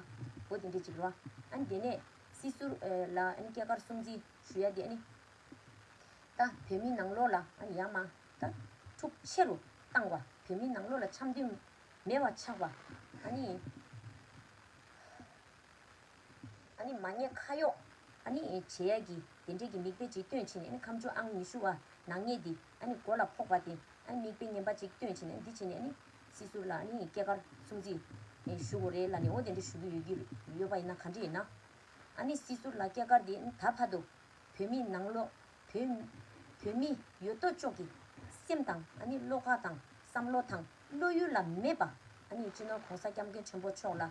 འོ་དེ་འདྲས་ཅིག་རེད་བ། ཨ་ནི་དེ་ནས་སྲིད་ཟུར་ལ་ཨ་ནི་སྐྱེས་སྐར་སྲུང་བརྩི་ཞུ་ཡ་དེ་ཨ་ནི། ད་བོད་མི་ནང་ལོགས་ལ་ཨ་ནི་ཡ་མ་ད་འཁྲུག་ཆེ་རུ་བཏང་བ། བོད་མི་ནང་ལོགས་ལ་འཆམ་མཐུན་མེད་པ་ཆགས་པ། ཨ་ནི་ཨ་ནི་མ་ཉེས་ཁ་གཡོགས་ཨ་ནི་བྱེད་ཡ་གི་དེ་འདྲས་ཀྱི་མིག་དཔེ་ཅིག་སྟོན་བྱས་ནས་ཨ་ནི་ཁམས་ཕྱོགས་ཨང་ཉི་ཤུ་བ་ནག་ཉེས་འདི་ཨ་ནི་མགོ་ལ་ཕོག་པ་དེ་ཨ་ནི་མིག་དཔེ་ངན་པ་ཅིག་སྟོན་བྱས་ནས་འདི་བྱས་ནས་ཨ་ནི་སྲིད་ཟུར་ལ་ཨ་ནི་སྐྱེས་སྐར་སྲུང་བརྩི་ཞུ་དགོས་རེད་ལབ་ནས་འོ་དེ་འདྲས་ཞུ་གི་ཡོད་ཀྱི་ཡོད་པ་ཡིན་ན་ག་འདྲས་ཡིན་ན། ཨ་ནི་སྲིད་ཟུར་ལ་སྐྱེས་སྐར་འདི་ཨ་ནི་ད་བར་དུ། བོད་མི་ནང་ལོགས་བོད་བོད་མི་ཡོད་དོ་ཅོག་གི་སེམས་དང་ཨ་ནི་བློ་ཁ་དང་བསམ་བློ་དང་བློ་ཡུལ་ལ་མེད་པ། ཨ་ནི་སྤྱི་ནོར་༸གོང་ས་༸སྐྱབས་མགོན་ཆེན་པོ་མཆོག་ལ་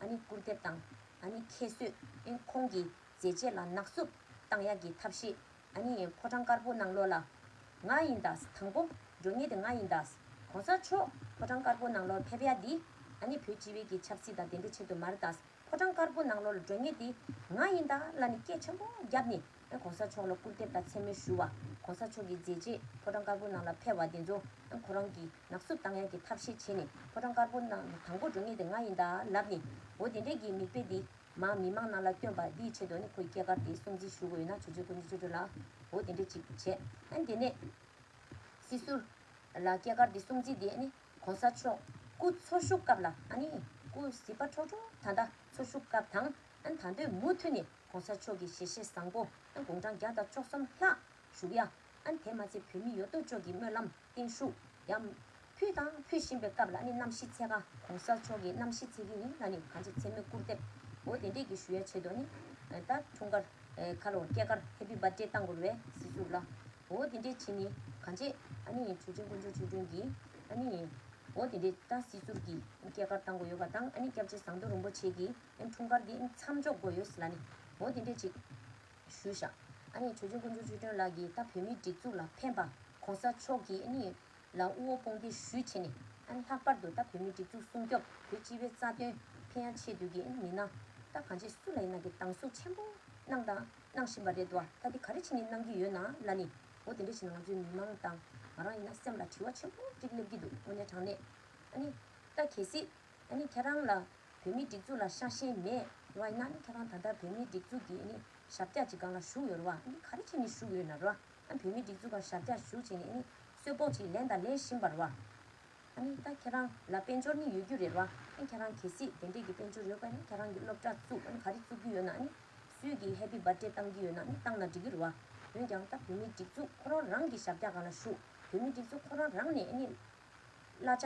ཨ་ནི་སྐུར་འདེབས་དང་ཨ་ནི་ཁྱད་གསོད། ཨ་ནི་ཁོང་གི་མཛད་རྗེས་ལ་ནག་བསུབ་བཏང་ཡག་གི་ཐབས་ཤེས། ཨ་ནི་ཕོ་བྲང་དཀར་པོ་ནང་ལོགས་ལ་ང་ཡིན་ད། དང་པོ་འགྲོ་མཁན་དེ་ང་ཡིན་ད། ༸གོང་ས་མཆོག་ཕོ་བྲང་དཀར་པོ་ནང་ལོགས་ཕེབས་ཡ་འདི་ཨ་ནི་བོད་སྤྱི་པའི་གི་ཆབ་སྲིད་དང་དེ་འདྲའི་ཆེད་དུ་མ་རེད་ད། ཕོ་བྲང་དཀར་པོ་ནང་ལོགས་ལ་འགྲོ་མཁན་དེ་ང་ཡིན་ད་ལབ་ནས་སྐད་ཆེན་པོ་བརྒྱབ་ནས་ཨ་༸གོང་ས་མཆོག་ལ་སྐུར་འདེབས་དང་མཚན་སྨད་ཞུ་བ། ༸གོང་ས་མཆོག་གི་མཛད་རྗེས་ཕོ་བྲང་དཀར་པོ་ནང་ལ་ཕེབས་པ་དེ་ཚོ་ཨ་ཁོ་རང་གིས་ནག་བསུབ་བཏང་ཡག་གི་ཐབས་ཤེས་བྱས་ནས་ཕོ་བྲང་དཀར་པོ་ནང་དང་པོ་འགྲོ་མཁན་དེ་ང་ཡིན་ད་ལབ་ནས་འོ་དེ་འདྲས་ཀྱི་མིག་དཔེ་འདི་མ་མི་མང་ནང་ལ་སྟོན་པ་འདིའི་ཆེད་དུ་ནི་ཁོའི་སྐྱེས་སྐར་དེ་སྲུང་བརྩི་ཞུ་དགོས་ཡོད་ན་ཆུ་ཆུ་ཀུན་ཆུ་ཆུ་ལ་འོ་དེ་འདྲས་ཅིག་བྱས། ཨ་ནི་དེ་ནས་སྲིད་ཟུར་ལ་སྐྱེས་སྐར་དེ་སྲུང་བརྩི་དེ་ནི་༸གོང་ས་མཆོག་སྐུ་འཚོ་བཞུགས་སྐབས་ལ་ཨ་ནི་སྐུ་གཟི་པ་ཁྲོག་ཁྲོག་ད་ལྟ་འཚོ་བཞུགས་སྐབས་དང་ཨ་ནི་ད་དུང་མུ་མཐུད་ནས་༸གོང་ས་མཆོག་གི་ཞལ་བཞེས་བཟང་པོ་ཨ་ནི་དགུང་གྲངས་བརྒྱ་དང་བཅུ་གསུམ་ལྷག་བཞུགས་ཡ། ཨ་ནི་དེ་མ་ཚད་བོད་མི་ཡོད་དོ་ཅོག་གི་སྨོན་ལམ་བརྟན་བཞུགས་ཡང་ཕུལ་དང་ཕུལ་བཞིན་པའི་སྐབས་ལ་ཨ་ནི་གནམ་གཤིས་ཚད་ཀ་༸གོང་ས་མཆོག་གི་གནམ་གཤིས་ཚད་ཀྱི་ཡིན་ལ་ནི་གང་ཅི་མཚན་སྨད་སྐུར་འདེབས་འོ་དེ་འདྲས་ཀྱི་ཞུ་ཡ་ཆེད་དུ་ནི་ད་འཁྲུངས་སྐར་ཁ་ལོ་སྐྱེས་སྐར་ཧེ་པི་བར་ཐི་ཌེ་བཏང་དགོས་རེད་སྲིད་ཟུར་ལ། འོ་དེ་འདྲས་བྱས་ནི་གང་ཅི་ཨ་ནི་ཆོས་ཅན་དཀོན་མཆོག་ཆོས་སྒྲོན་གྱིས་ཨ་ནི་འོ་དེ་འདྲས་ད་སྲིད་ཟུར་གྱི་སྐྱེས་སྐར་བཏང་དགོས་ཡོད་པ་དང་ཨ་ནི་སྐྱབས་རྗེ་ཟམ་གདོང་རིན་པོ་ཆེ་གི་ཨ་ནི་འཁྲུངས་སྐར་འདི་མཚམས་འཇོག་དགོས་ཡོད་ལ་ནི་འོ་དེ་འདྲས་ཅིག་ཞུས་ཤག་ཨ་ནི་ཆོས་ཅན་དཀོན་མཆོག་ཆོས་སྒྲོན་ལགས་ཀྱིས་ད་བོད་མིའི་སྒྲིག་འཛུགས་ལ་ཕན་པ་༸གོང་ས་མཆོག་གིས་ཨ་ནི་ལ་དབུ་འོག་དཔུང་སྡེ་ཞུས་བྱས་ནས་ཨ་ནི་ལྷག་པར་དུ་ད་བོད་མིའི་སྒྲིག་འཛུགས་སྲུང་སྐྱོབ་བོད་སྤྱི་པའི་རྩ་དོན་ཕན་ཡ་ཆེད་དུ་གི་ཨ་ནི་མི་སྣ་ད་གང་ཅི་སུ་ལ་ཡིན་ན་གི་སྡང་ཟུག་ཆེན་པོ་གནང་དང་གནང་བཞིན་པ་རེད་དོ། ད་འདི་ག་རེ་བྱས་ནས་གནང་གི་ཡོད་ན་ལ་ནི་འོ་དེ་འདྲ་བྱས་ན་ང་ཚོའི་མི་མང་དང་ང་རང་ཡིན་ན་སེམས་ལ་དྲི་བ་ཆེན་པོ་གཅིག་སླེབས་ཀྱི་འདུག་དངོས་གནས་དྲང་གནས་ཨ་ནི་ད་གལ་སྲིད་ཨ་ནི་ཁྱེད་རང་ལ་བོད་མིའི་སྒྲིག་འཛུགས་ལ་ཤ་ཞེན་མེད་ར་ཡིན་ན་ནི་ཁྱེད་རང་ད་ལྟ་བོད་མིའི་སྒྲིག་འཛུགས་ཀྱི་ཨ་ནི་ཞབས་བཀྱག་ཅིག་སྒང་ལ་བཞུགས་ཡོད་ར་བ། ཨ་ནི་ག་རེ་བྱས་ནས་བཞུགས་ཡོད་ན་ར་ཨ་བོད་མིའི་སྒྲིག་འཛུགས་སྒང་ཞབས་བཀྱག་བཞུགས་བྱས་ནས་ཨ་ནི་གསོལ་ཕོགས་ཅིག་ལེན་དང་ལེན་བཞིན་པ་ར་བ། ཨ་ནི་ད་ཁྱེད་རང་ལ་དཔལ་འབྱོར་ནི་ཡོད་རྒྱུ་རེད་ར་བ། ཨ་ནི་ཁྱེད་རང་གལ་སྲིད་དེ་འདྲས་ཀྱི་དཔལ་འབྱོར་ཡོད་པ་ཡིན་ན་ཁྱེད་རང་གི་སློབ་གྲྭ་བཙུགས་ཨ་ནི་ག་རེ་བཙུགས་ཀྱི་ཡོད་ན་ཨ་ནི་སུས་ཀྱི་ཧེ་པི་བར་ཐི་ཌེ་བཏང་གི་ཡོད་ན་ཨ་ནི་བཏང་ན་འགྲིག་གི་རེད་བ། འོན་ཀྱང་ད་བོད་མིའི་སྒྲིག་འཛུགས་ཁོ་རང་རང་གི་ཞབས་བཀྱག་སྒང་ལ་བཞུགས་བོད་མིའི་སྒྲིག་འཛུགས་ཁོ་རང་རང་ནས་ཨ་ནི་གླ་ཆ་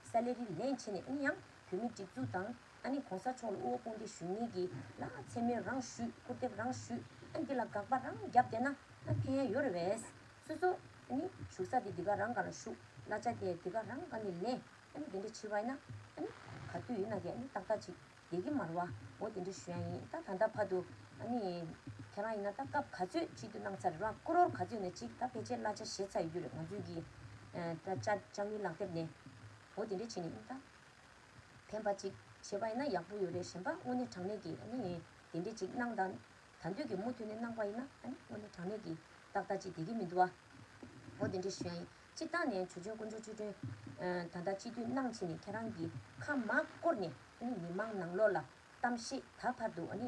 སེ་ལ་རི་ལེན་བྱས་ནས་ཨ་ནི་ཡང་བོད་མིའི་སྒྲིག་འཛུགས་དང་ཨ་ནི་༸གོང་ས་མཆོག་ལ་དབུ་འོག་དཔུང་སྡེ་ཞུ་མཁན་གྱི་ལ་མཚན་སྨད་རང་ཞུས་སྐུར་འདེབས་རང་ཞུས་ཨ་ནི་འདི་ལ་དགག་པ་རང་བརྒྱབ་བསྡད་ན་ཨ་ཕན་ཡ་ཡོད་རེད་བས། སོ་སོ་ཨ་ནི་བཞུགས་ས་དེ་འདི་ག་རང་སྒང་ལ་བཞུགས་གླ་ཆ་དེ་འདི་ག་རང་སྒང་ནས་ལེན་ཨ་ནི་དེ་འདྲ་བྱས་པ་ཡིན་ན་ཨ་ནི་ག་དུས་ཡིན་ན་གི་ཨ་ནི་ཏག་ཏག་ཅིག་བསྡད་ཀྱི་མ་རེད་བ། འོ་དེ་འདྲ་ཞུ་ཡ་ཡིན། ད་ད་ལྟ་བར་དུ་ཨ་ནི་ཁྱེད་རང་ཡིན་ན་ད་སྐབས་ག་ཚོད་ཅིག་ཏུ་གནང་ཚར་རེད་བ། ཀོ་རོར་ག་ཚོད་ནས་ཅིག་ད་ཕལ་ཆེར་གླ་ཆ་བཞེས་ཚར་ཡོད་རྒྱུ་རེད་ང་ཚོའི་གི་ད་ཅ་ཅ་དངུལ་ལག་དེབ་ནས། འོ་དེ་འདྲ་བྱས་ནས་ཡིན་ད། ཕན་པ་ཅིག་བྱས་པ་ཡིན་ན་ཡག་པོ་ཡོད་རེད་གཞན་པ་དངོས་གནས་དྲང་གནས་ཀྱི་ཨ་ནི་དེ་འདྲ་ཅིག་གནང་དང་། ད་འདོད་ཀྱི་མུ་མཐུད་ནས་གནང་པ་ཡིན་ན་ཨ་ནི་དངོས་གནས་དྲང་གནས་ཀྱི་ཏག་ཏག་ཅིག་བསྡད་ཀྱི་མི་འདུག་བ། འོ་དེ་འདྲ་ཞུ་ཡ་ཡིན། སྤྱིར་བཏང་ནས་ཆོས་ཅན་དཀོན་མཆོག་ཆོས་སྒྲོན་ད་ལྟ་སྤྱི་འཐུས་གནང་བྱས་ནས་ཁྱེད་རང་གིས་ཁ་མ་བསྐོར་ནས་ཨ་ནི་མི་མང་ནང་ལོགས་ལ་གཏམ་བཤད་ད་བར་དུ་ཨ་ནི་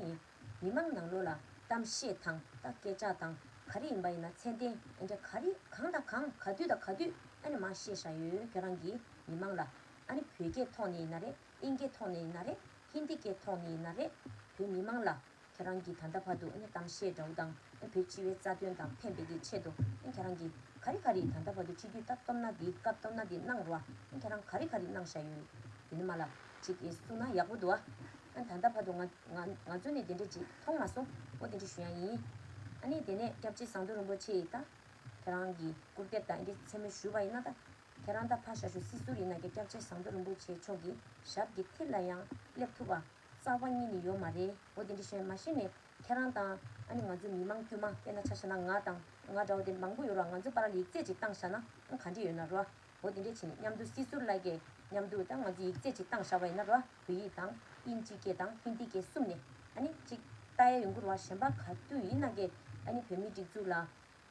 མི་མང་ནང་ལོགས་ལ་གཏམ་བཤད་དང་ད་སྐད་ཆ་དང་ག་རེ་ཡིན་པ་ཡིན་ན་མཚན་ལྡན་ཨ་འདྲ་ག་རེ་གང་དང་གང་ག་དུས་དང་ག་དུས་ཨ་ནི་མ་བཤད་བཞག་ཡོད། ཁྱེད་རང་གིས་མི་མང་ལ་ཨ་ནི་བོད་སྐད་ཐོག་ནས་ཡིན་ན་རེད། དབྱིན་སྐད་ཐོག་ནས་ཡིན་ན་རེད། ཧིན་དི་སྐད་ཐོག་ནས་ཡིན་ན་རེད། བོད་མི་མང་ལ་ཁྱེད་རང་གིས་ད་ལྟ་བར་དུ་ཨ་ནི་གཏམ་བཤད་འདྲ་བོ་དང་ཨ་བོད་སྤྱི་པའི་རྩ་དོན་དང་ཕན་པའི་གི་ཆེད་དུ་ཨ་ཁྱེད་རང་གིས་ག་རེ་ག་རེ་ད་ལྟ་བར་དུ་སྤྱི་འཐུས་ད་སྟོབས་ན་འདི་སྐབས་སྟོབས་ན་འདི་གནང་རོགས་ཨ་ཁྱེད་རང་ག་རེ་ག་རེ་གནང་བཞག་ཡོད། དེ་ནི་མ་ལ་ཅིག་གིས་གསུངས་ན་ཡག་པོ་འདུག་ཨ། ཨ་ད་ལྟ་བར་དུ་ང་ང་ང་ཚོ་ནས་དེ་འདྲ་ཅིག་མཐོང་མ་སོང་། འོ་དེ་འདྲ་ཞུ་ཡ་ཡིན། ཨ་ ནི་དེ་ནས་སྐྱབས་རྗེ་ཟམ་གདོང་རིན་པོ་ཆེ་ཡིས་ད་ཁྱེད་རང་གི་སྐུར་འདེབས་དང་འདི་མཚན་སྨོས་ཞུས་པ་ཡིན་ན། ད་ཁྱེད་རང་ད་ཕར་བཞག་ཤོག་སྲིད་ཟུར་ཡིན་ན་ཀྱང་སྐྱབས་རྗེ་ཟམ་གདོང་རིན་པོ་ཆེ་མཆོག་གི་ཞབས་ཀྱི་མཐིལ་ལ་ཡང་སླེབས་ཐུབ་པ་རྩ་བ་ཉིད་ནས་ཡོད་མ་རེད། འོ་དེ་འདྲ་བཤད། མ་གཞི་ནས་ཁྱེད་རང་དང་ཨ་ནི་ང་ཚོ་མི་མང་དཀྱུས་མ་དཔེར་ན་ཆ་བཞག་ན་ང་དང་ང་འདྲ་བོ་དེ་མང་པོ་ཡོད་ར། ང་ཚོ་བར་ལ་ཡིག་ཚད་ཅིག་བཏང་བཞག་ན་ག་འདྲ་ཡོད་ན་ར། འོ་དེ་འདྲས་བྱས་ནས་མཉམ་དུ་སྲིད་ཟུར་ལ་གས་མཉམ་དུ་ད་ང་ཚོ་ཡིག་ཚད་ཅིག་བཏང་བཞག་པ་ཡིན་ན་ར། བོད་ཡིག་དང་དབྱིན་ཇི་སྐད་དང་ཧིན་དི་སྐད་གསུམ་ནས་ཨ་ནི་ཅིག་ལྟ་ཡ་ཡོང་གི་ར། གཞན་པ་ག་དུས་ཡིན་ན་གས་ཨ་ནི་བོད་མིའི་སྒྲིག་འཛུགས་ལ་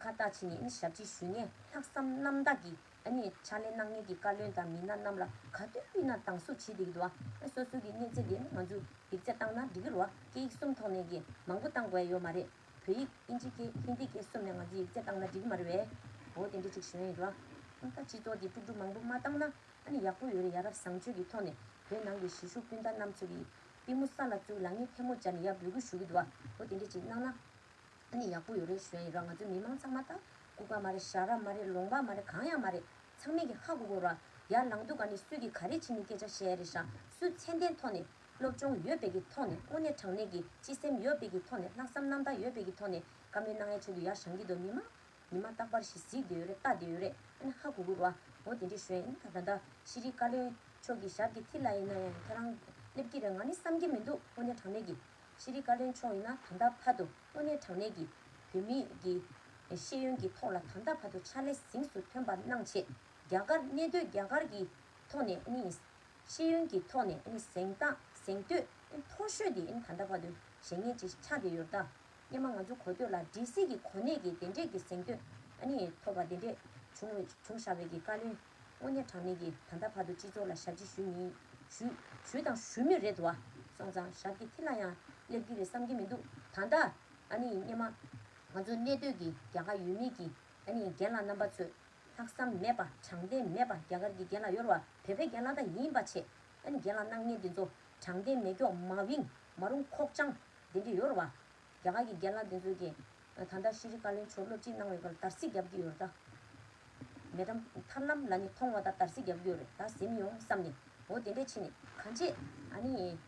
ཁ་བཏགས་བྱས་ནས་ཨ་ནི་ཞབས་ཕྱི་ཞུ་མཁན་ལྷག་བསམ་རྣམ་དག་གིས་ཨ་ནི་ཕྱག་ལས་གནང་མཁན་གྱི་བཀའ་བློན་དང་མི་སྣ་རྣམས་ལ་ག་དུས་ཡིན་ན་སྡང་ཟུག་བྱེད་བསྡད་ཀྱི་འདུག་ཨ། སོ་སོ་གི་གནས་ཚད་དེ་ང་ཚོ་ཡིག་ཚད་བཏང་ན་འགྲིག་གི་རེད་བ། སྐད་ཡིག་གསུམ་ཐོག་ནས་ཀྱི་མང་པོ་བཏང་དགོས་ཡ་ཡོད་མ་རེད། བོད་ཡིག་དབྱིན་ཇི་སྐད་ཧིན་དི་སྐད་གསུམ་ནས་ང་ཚོ་ཡིག་ཚད་བཏང་ན་འགྲིག་གི་མ་རེད་བས། འོ་དེ་འདྲ་ཅིག་ཞུ་ཡ་ཡིན་ར། ད་སྤྱི་ཚོགས་འདི་དཀྲུག་དཀྲུག་མང་པོ་མ་བཏང་ན་ཨ་ནི་ཡག་པོ་ཡོད་རེད། ཡ་རབས་བཟང་སྤྱོད་ཀྱི་ཐོག་ནས་བོད་ནང་གི་གཞིས་བཞུགས་སྤུན་ཟླ་རྣམ་ཚོ་གིས་པུས་མོ་ས་ལ་བཙུགས་ལག་གཉིས་ཐལ་མོ་སྦྱར་ནས་ཡར་འབོད་སྐུལ་ཞུ་གི་འདུག་བ། འོ་དེ་འདྲ་ཅིག་གནང་ན་ཨ་ནི་ཡག་པོ་ཡོད་རེད་ཞུ་ཡ་ཡིན་ར། ང་ཚོ་མི་མང་ཚང་མ་ད་ལྐུགས་པ་མ་རེད། ཞ་ར་མ་རེད། ལོང་པ་མ་རེད། གང་ཡང་མ་རེད། ཚང་མས་ཀྱི་ཧ་གོ་གོ་ར། ཡར་ལངས་དུས་ག་ནས་སུས་ཀྱི་ག་རེ་བྱས་ནས་སྐད་ཆ་བཤད་ཡ་རེད་ཤག་སུས་མཚན་ལྡན་ཐོག་ནས་སློབ་སྦྱོང་ཡོད་པའི་གི་ཐོག་ནས་དངོས་གནས་དྲང་གནས་ཀྱི་སྤྱི་སེམས་ཡོད་པའི་གི་ཐོག་ནས་ལྷག་བསམ་རྣམ་དག་ཡོད་པའི་གི་ཐོག་ནས་བཀའ་མོལ་གནང་ཡ་ཆེད་དུ་ཡར་བཞེངས་ཀྱི་འདུག་མི་མང་ཉི་མ་རྟག་པར་ཞིག་གཟིགས་བསྡད་ཡོད་རེད། ལྟ་བསྡད་ཡོད་རེད། ཨ་ནི་ཧ་གོ་གི་རེད་བ། འོ་དེ་འདྲ་ཞུ་ཡ་ཡིན། ད་ད་ལྟ་ཤེས་རིག་བཀའ་བློན་མཆོག་གི་ཞབས་ཀྱི་མཐིལ་ལ་ཡིན་ན་ཡང་ཁྱེད་རང་སླེབས་ཀྱི་རེད་ང་ནི་བསམ་གྱི་མི་འདུག་དངོས་གནས་དྲང་གནས་ཀྱི་ཤེས་རིག་བཀའ་བློན་མཆོག་ཡིན་ན་ད་ལྟ་བར་དུ་དངོས་གནས་དྲང་གནས་ཀྱི་བོད་མི་གི་ཤེས་ཡོན་གྱི་ཐོག་ལ་ད་ལྟ་བར་དུ་ཕྱག་ལས་གཟེངས་སུ་ཐོན་པ་གནང་བྱས་རྒྱ་གར་གནས་སྡོད་རྒྱ་གར་གྱི་ཐོག་ནས་ཨ་ནི་ཤེས་ཡོན་གྱི་ཐོག་ནས་ཨ་ནི་གཟེངས་རྟགས་གཟེངས་བསྟོད་མཐོ་ཤོས་དེ་ཨ་ནི་ད་ལྟ་བར་དུ་བཞེས་མཁན་ཅིག་ཆགས་བསྡད་ཡོད་ད། སྔོན་མ་ང་ཚོ་གོ་ཐོས་ལ་ཌི་སི་གི་གོ་གནས་ཀྱི་དེ་འདྲས་ཀྱི་གཟེངས་བསྟོད་ཨ་ནི་ཐོབ་པ་དེ་འདྲས་བྱུང་བའི་བྱུང་བཞག་པའི་གི་བཀའ་བློན་དངོས་གནས་དྲང་གནས་ཀྱི་ད་ལྟ་བར་དུ་སྤྱི་ཚོགས་ལ་ཞབས་ཕྱི་ཞུས་མིན་ཞུས་ཞུས་དང་ཞུ་མུས་རེད་འདུག་བ། སོང་ཙང་ཞབས་ཀྱི་མཐིལ་ལ་ཡང་སླེབས་ཀྱི་རེད་བསམ་གྱི་མི་འདུག་ད་ལྟ་ཨ་ནི་སྔོན་མ་ང་ཚོ་གནས་སྡོད་ཀྱི་རྒྱ་གར་ཡུལ་མི་གི་ཨ་ནི་རྒན་ལགས་རྣམ་པ་ཚོས་ལྷག་བསམ་མེད་པ་དྲང་བདེན་མེད་པ་རྒྱ་གར་གྱི་རྒན་ལགས་ཡོད་རེད་བ། བོད་པའི་རྒན་ལགས་ད་ཡིན་པ་བྱས་ཨ་ནི་རྒན་ལགས་གནང་མཁན་དེ་ཚོ་དྲང་བདེན་མེད་སྐྱོག་མ་བིང་མ་རུང་ཁོག་བཅང་དེ་འདྲ་ཡོད་རེད་བ། རྒྱ་གར་གྱི་རྒན་ལགས་དེ་ཚོ་གིས་ད་ལྟ་ཤེས་རིག་བཀའ་བློན་མཆོག་སློབ་སྤྱི་གནང་བའི་སྐོར་ལ་དར་སིག་རྒྱབ་ཀྱི་ཡོད་རེད་ད། མེ་ཌམ་ཐར་ལམ་ལ་ནི་མཐོང་བ་དང་དར་སིག་རྒྱབ་ཀྱི་ཡོད་རེད་ད། གཟིམ་ཡོང་བསམ་ནས་འོ་དེ་འདྲས་བྱས་ནས་གང་ཅི་ཨ་ནི་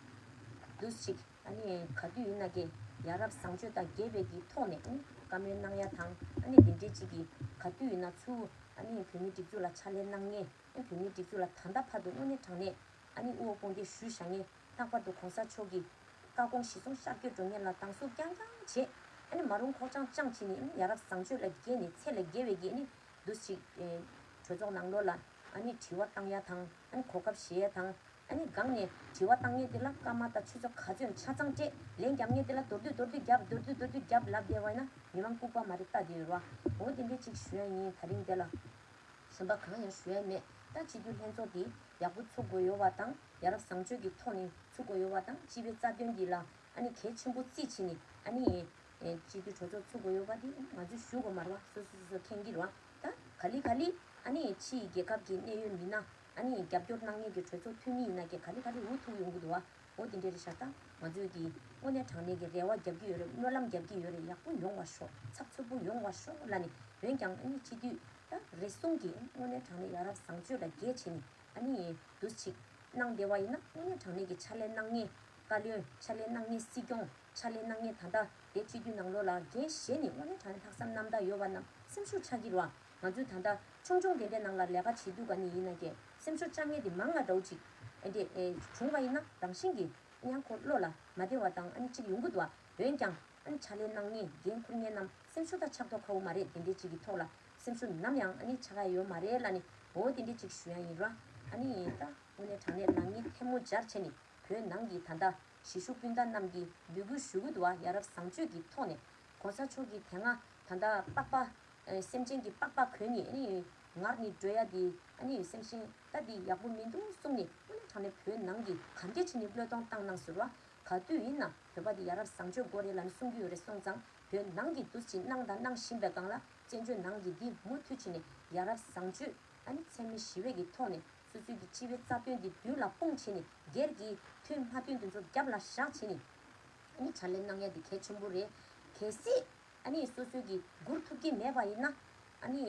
འདུག་ཅིག་ཨ་ནི་ག་དུས་ཡིན་ན་གི་ཡ་རབས་བཟང་སྤྱོད་དང་འགལ་བའི་གི་ཐོག་ནས་ཨ་ནི་བཀའ་མོལ་གནང་ཡ་དང་ཨ་ནི་དེ་འདྲས་ཅིག་གི་ག་དུས་ཡིན་ན་ཚུར་ཨ་ནི་བོད་མིའི་སྒྲིག་འཛུགས་ལ་ཕྱག་ལས་གནང་མཁན་ཨ་ནི་བོད་མིའི་སྒྲིག་འཛུགས་ལ་ད་ལྟ་བར་དུ་དངོས་གནས་དྲང་གནས་ཨ་ནི་དབུ་འོག་དཔུང་སྡེ་ཞུས་བཞག་མཁན་ལྷག་པར་དུ་གོང་ས་མཆོག་གི་བཀའ་དགོངས་གཞི་བཟུང་ཤར་བསྐྱོད་འགྲོ་མཁན་ལ་སྡང་ཟུག་རྐྱང་རྐྱང་བྱེད། ཨ་ནི་མ་རུང་ཁོག་བཅང་བཅང་བྱས་ནས་ཨ་ནི་ཡ་རབས་བཟང་སྤྱོད་ལ་འགལ་ནས་ཚད་ལས་བརྒལ་བའི་གི་ཨ་ནི་འདུག་ཅིག་ཨེ་གྲོས་ཚོགས་ནང་ལོགས་ལ་ཨ་ནི་དྲི་བ་བཏང་ཡ་དང་ཨ་ནི་གོ་སྐབས་བཞེས་ཡ་དང་ཨ་ནི་སྒང་ནས་དྲི་བ་བཏང་མཁན་དེ་ལ་སྐར་མ་དང་ཆུ་ཚོད་ག་ཚོད་ཆ་ཚང་སྤྲད། ལན་རྒྱབ་མཁན་དེ་ལ་མདོར་བསྡུས་མདོར་བསྡུས་རྒྱབ་མདོར་བསྡུས་མདོར་བསྡུས་རྒྱབ་ལབ་བསྡད་པ་ཡིན་ན་མི་མང་ལྐུགས་པ་མ་རེད་ལྟ་བསྡད་ཡོད་རེད་བ། འོ་དེ་འདྲས་ཅིག་ཞུ་ཡ་ཡིན་ད་རིང་འདི་ལ། གཞན་པ་གང་ཡང་ཞུ་ཡ་མེད། ད་སྤྱི་འཐུས་ལྷན་ཚོགས་འདི་ཡག་པོ་ཚུགས་དགོས་ཡོད་པ་དང་ཡ་རབས་བཟང་སྤྱོད་ཀྱི་ཐོག་ནས་ཚུགས་དགོས་ཡོད་པ་དང་སྤྱི་པའི་རྩ་དོན་འདི་ལ་ཨ་ནི་གལ་ཆེན་པོ་བརྩིས་བྱས་ནས་ཨ་ནི་ཨེ་སྤྱི་འཐུས་གྲོས་ཚོགས་ཚུགས་དགོས་ཡོད་པ་འདི་ང་ཚོས་ཞུ་དགོས་མ་རེད་བ། སོ་སོ་སོ་སོ་མཁྱེན་གྱི་རེད་བ། ད་ག་ལེ་ག་ལེ་ཨ་ནི་ཕྱི་ཡི་རྒྱལ་ཁབ་ཀྱི་གནད་ཡོད་མི་སྣ་ཨ་ནི་རྒྱབ་སྐྱོར་གནང་མཁན་གྱི་གྲོས་ཚོགས་འཐུས་མི་ཡིན་ན་ཀྱང་ག་ལེ་ག་ལེ་འུ་ཐུག་ཡོང་གི་འདུག་བ། འོ་དེ་འདྲ་རེད་ཤག་ད་ང་ཚོས་ཀྱིས་དངོས་གནས་དྲང་གནས་ཀྱི་རེ་བ་རྒྱབ་ཀྱི་ཡོད་རེད། སྨོན་ལམ་རྒྱབ་ཀྱི་ཡོད་རེད། ཡག་པོ་ཡོང་བ་ཤོག་ཚགས་ཚུད་པོ་ཡོང་བ་ཤོག་ལབ་ནས། འོན་ཀྱང་ཨ་ནི་སྤྱི་འཐུས་ད་རེ་ཟུང་གིས་དངོས་གནས་དྲང་གནས་ཡ་རབས་བཟང་སྤྱོད་ལ་འགལ་བྱས་ནས་ཨ་ནི་འདུག་ཅིག་གནང་བསྡད་པ་ཡིན་ན་དངོས་གནས་དྲང་གནས་ཀྱི་ཕྱག་ལས་གནང་མཁན་བཀའ་བློན་ཕྱག་ལས་གནང་མཁན་སྲིད་སྐྱོང་ཕྱག་ལས་གནང་མཁན་ད་ལྟ་དེ་སྤྱི་འཐུས་ནང་ལོགས་ལ་འགན་བཞེས་ནས་དངོས་གནས་དྲང་གནས་ལྷག་བསམ་རྣམ་དག་ཡོད་པ་རྣམས་སེམས་ཤུགས་ཆག་གི་རེད་བ། ང་ཚོས་ད་ལྟ་ཆུང་ཆུང་དེ་འདྲའི་ནང་ལ་ལས་ཀ་བྱེད་དུས་ག་ནས་ཡིན་ན་ཀྱང་སེམས་ཤུགས་བཅངས་མཁན་དེ་མང་ང་འདྲ་བོ་ཅིག་ཨེ་འདྲས་ཨེ་བྱུང་བ་ཡིན་ན་རང་བཞིན་གྱིས་ཡང་ཁོ་བློ་ལ་མ་བདེ་བ་དང་ཨ་ནི་ཅིག་ཡོང་གི་འདུག་བ། འོན་ཀྱང་ཨ་ནི་ཕྱག་ལས་གནང་མཁན་འགན་འཁུར་མཁན་རྣམས་སེམས་ཤུགས་ད་ཆག་མདོག་ཁ་པོ་མ་རེད། དེ་འདྲའི་ཅིག་གི་ཐོག་ལ་སེམས་ཤུགས་ནམ་ཡང་ཨ་ནི་ཆག་ཡ་ཡོད་མ་རེད་ལབ་ནས་འོ་དེ་འདྲའི་ཅིག་ཞུ་ཡ་ཡིན་ར། ཨ་ནི་ད་དངོས་གནས་དྲང་གནས་ལག་གཉིས་ཐལ་མོ་སྦྱར་བྱས་ནས་བོད་ནང་གི་ད་ལྟ་གཞིས་བཞུགས་སྤུན་ཟླ་རྣམས་ཀྱིས་འབོད་སྐུལ་ཞུ་གི་འདུག་བ། ཡ་རབས་བཟང་སྤྱོད་ཀྱི་ཐོག་ནས་གོང་ས་མཆོག་གིས་དེ་སྔ་ད་ལྟ་པགས་པ་ཨ་སེམས་ཅན་གྱི་པགས་པ་གོན་ནས་ཨ་ནི་ངར་ནས་འགྲོ་ཡ་དེ་ཨ་ནི་སེམས་ཅན་ད་འདི་ཡག་པོ་མི་འདུག་གསུངས་ནས་དངོས་གནས་དྲང་གནས་བོད་ནང་གི་ག་འདྲས་བྱས་ནས་བློས་གཏོང་བཏང་གནང་ཟེར་བ། ག་དུས་ཡིན་ན་བོད་པ་འདི་ཡ་རབས་བཟང་སྤྱོད་དགོས་རེད་ལབ་ནས་གསུང་གི་ཡོད་རེད། སོང་ཙང་བོད་ནང་གི་འདུ་བྱེད་གནང་དང་གནང་བཞིན་པའི་སྒང་ལ་བཙན་བྱོལ་ནང་གི་འདི་མུ་མཐུད་བྱས་ནས་ཡ་རབས་བཟང་སྤྱོད་ཨ་ནི་འཚེ་མེད་ཞི་བའི་གི་ཐོག་ནས་སོ་སོའི་གི་སྤྱི་པའི་རྩ་དོན་འདི་མདུན་ལ་སྤུངས་བྱས་ནས་སྒེར་གྱི་མཐུན་མ་མཐུན་དེ་ཚོ་རྒྱབ་ལ་བཞག་བྱས་ནས་ཨ་ནི་ཕྱག་ལས་གནང་ཡ་འདི་གལ་ཆེན་པོ་རེད། གལ་སྲིད་ཨ་ནི་སོ་སོའི་གི་སྒུར་ཐུབ་ཀྱི་མེད་པ་ཡིན་ན་ཨ་ནི་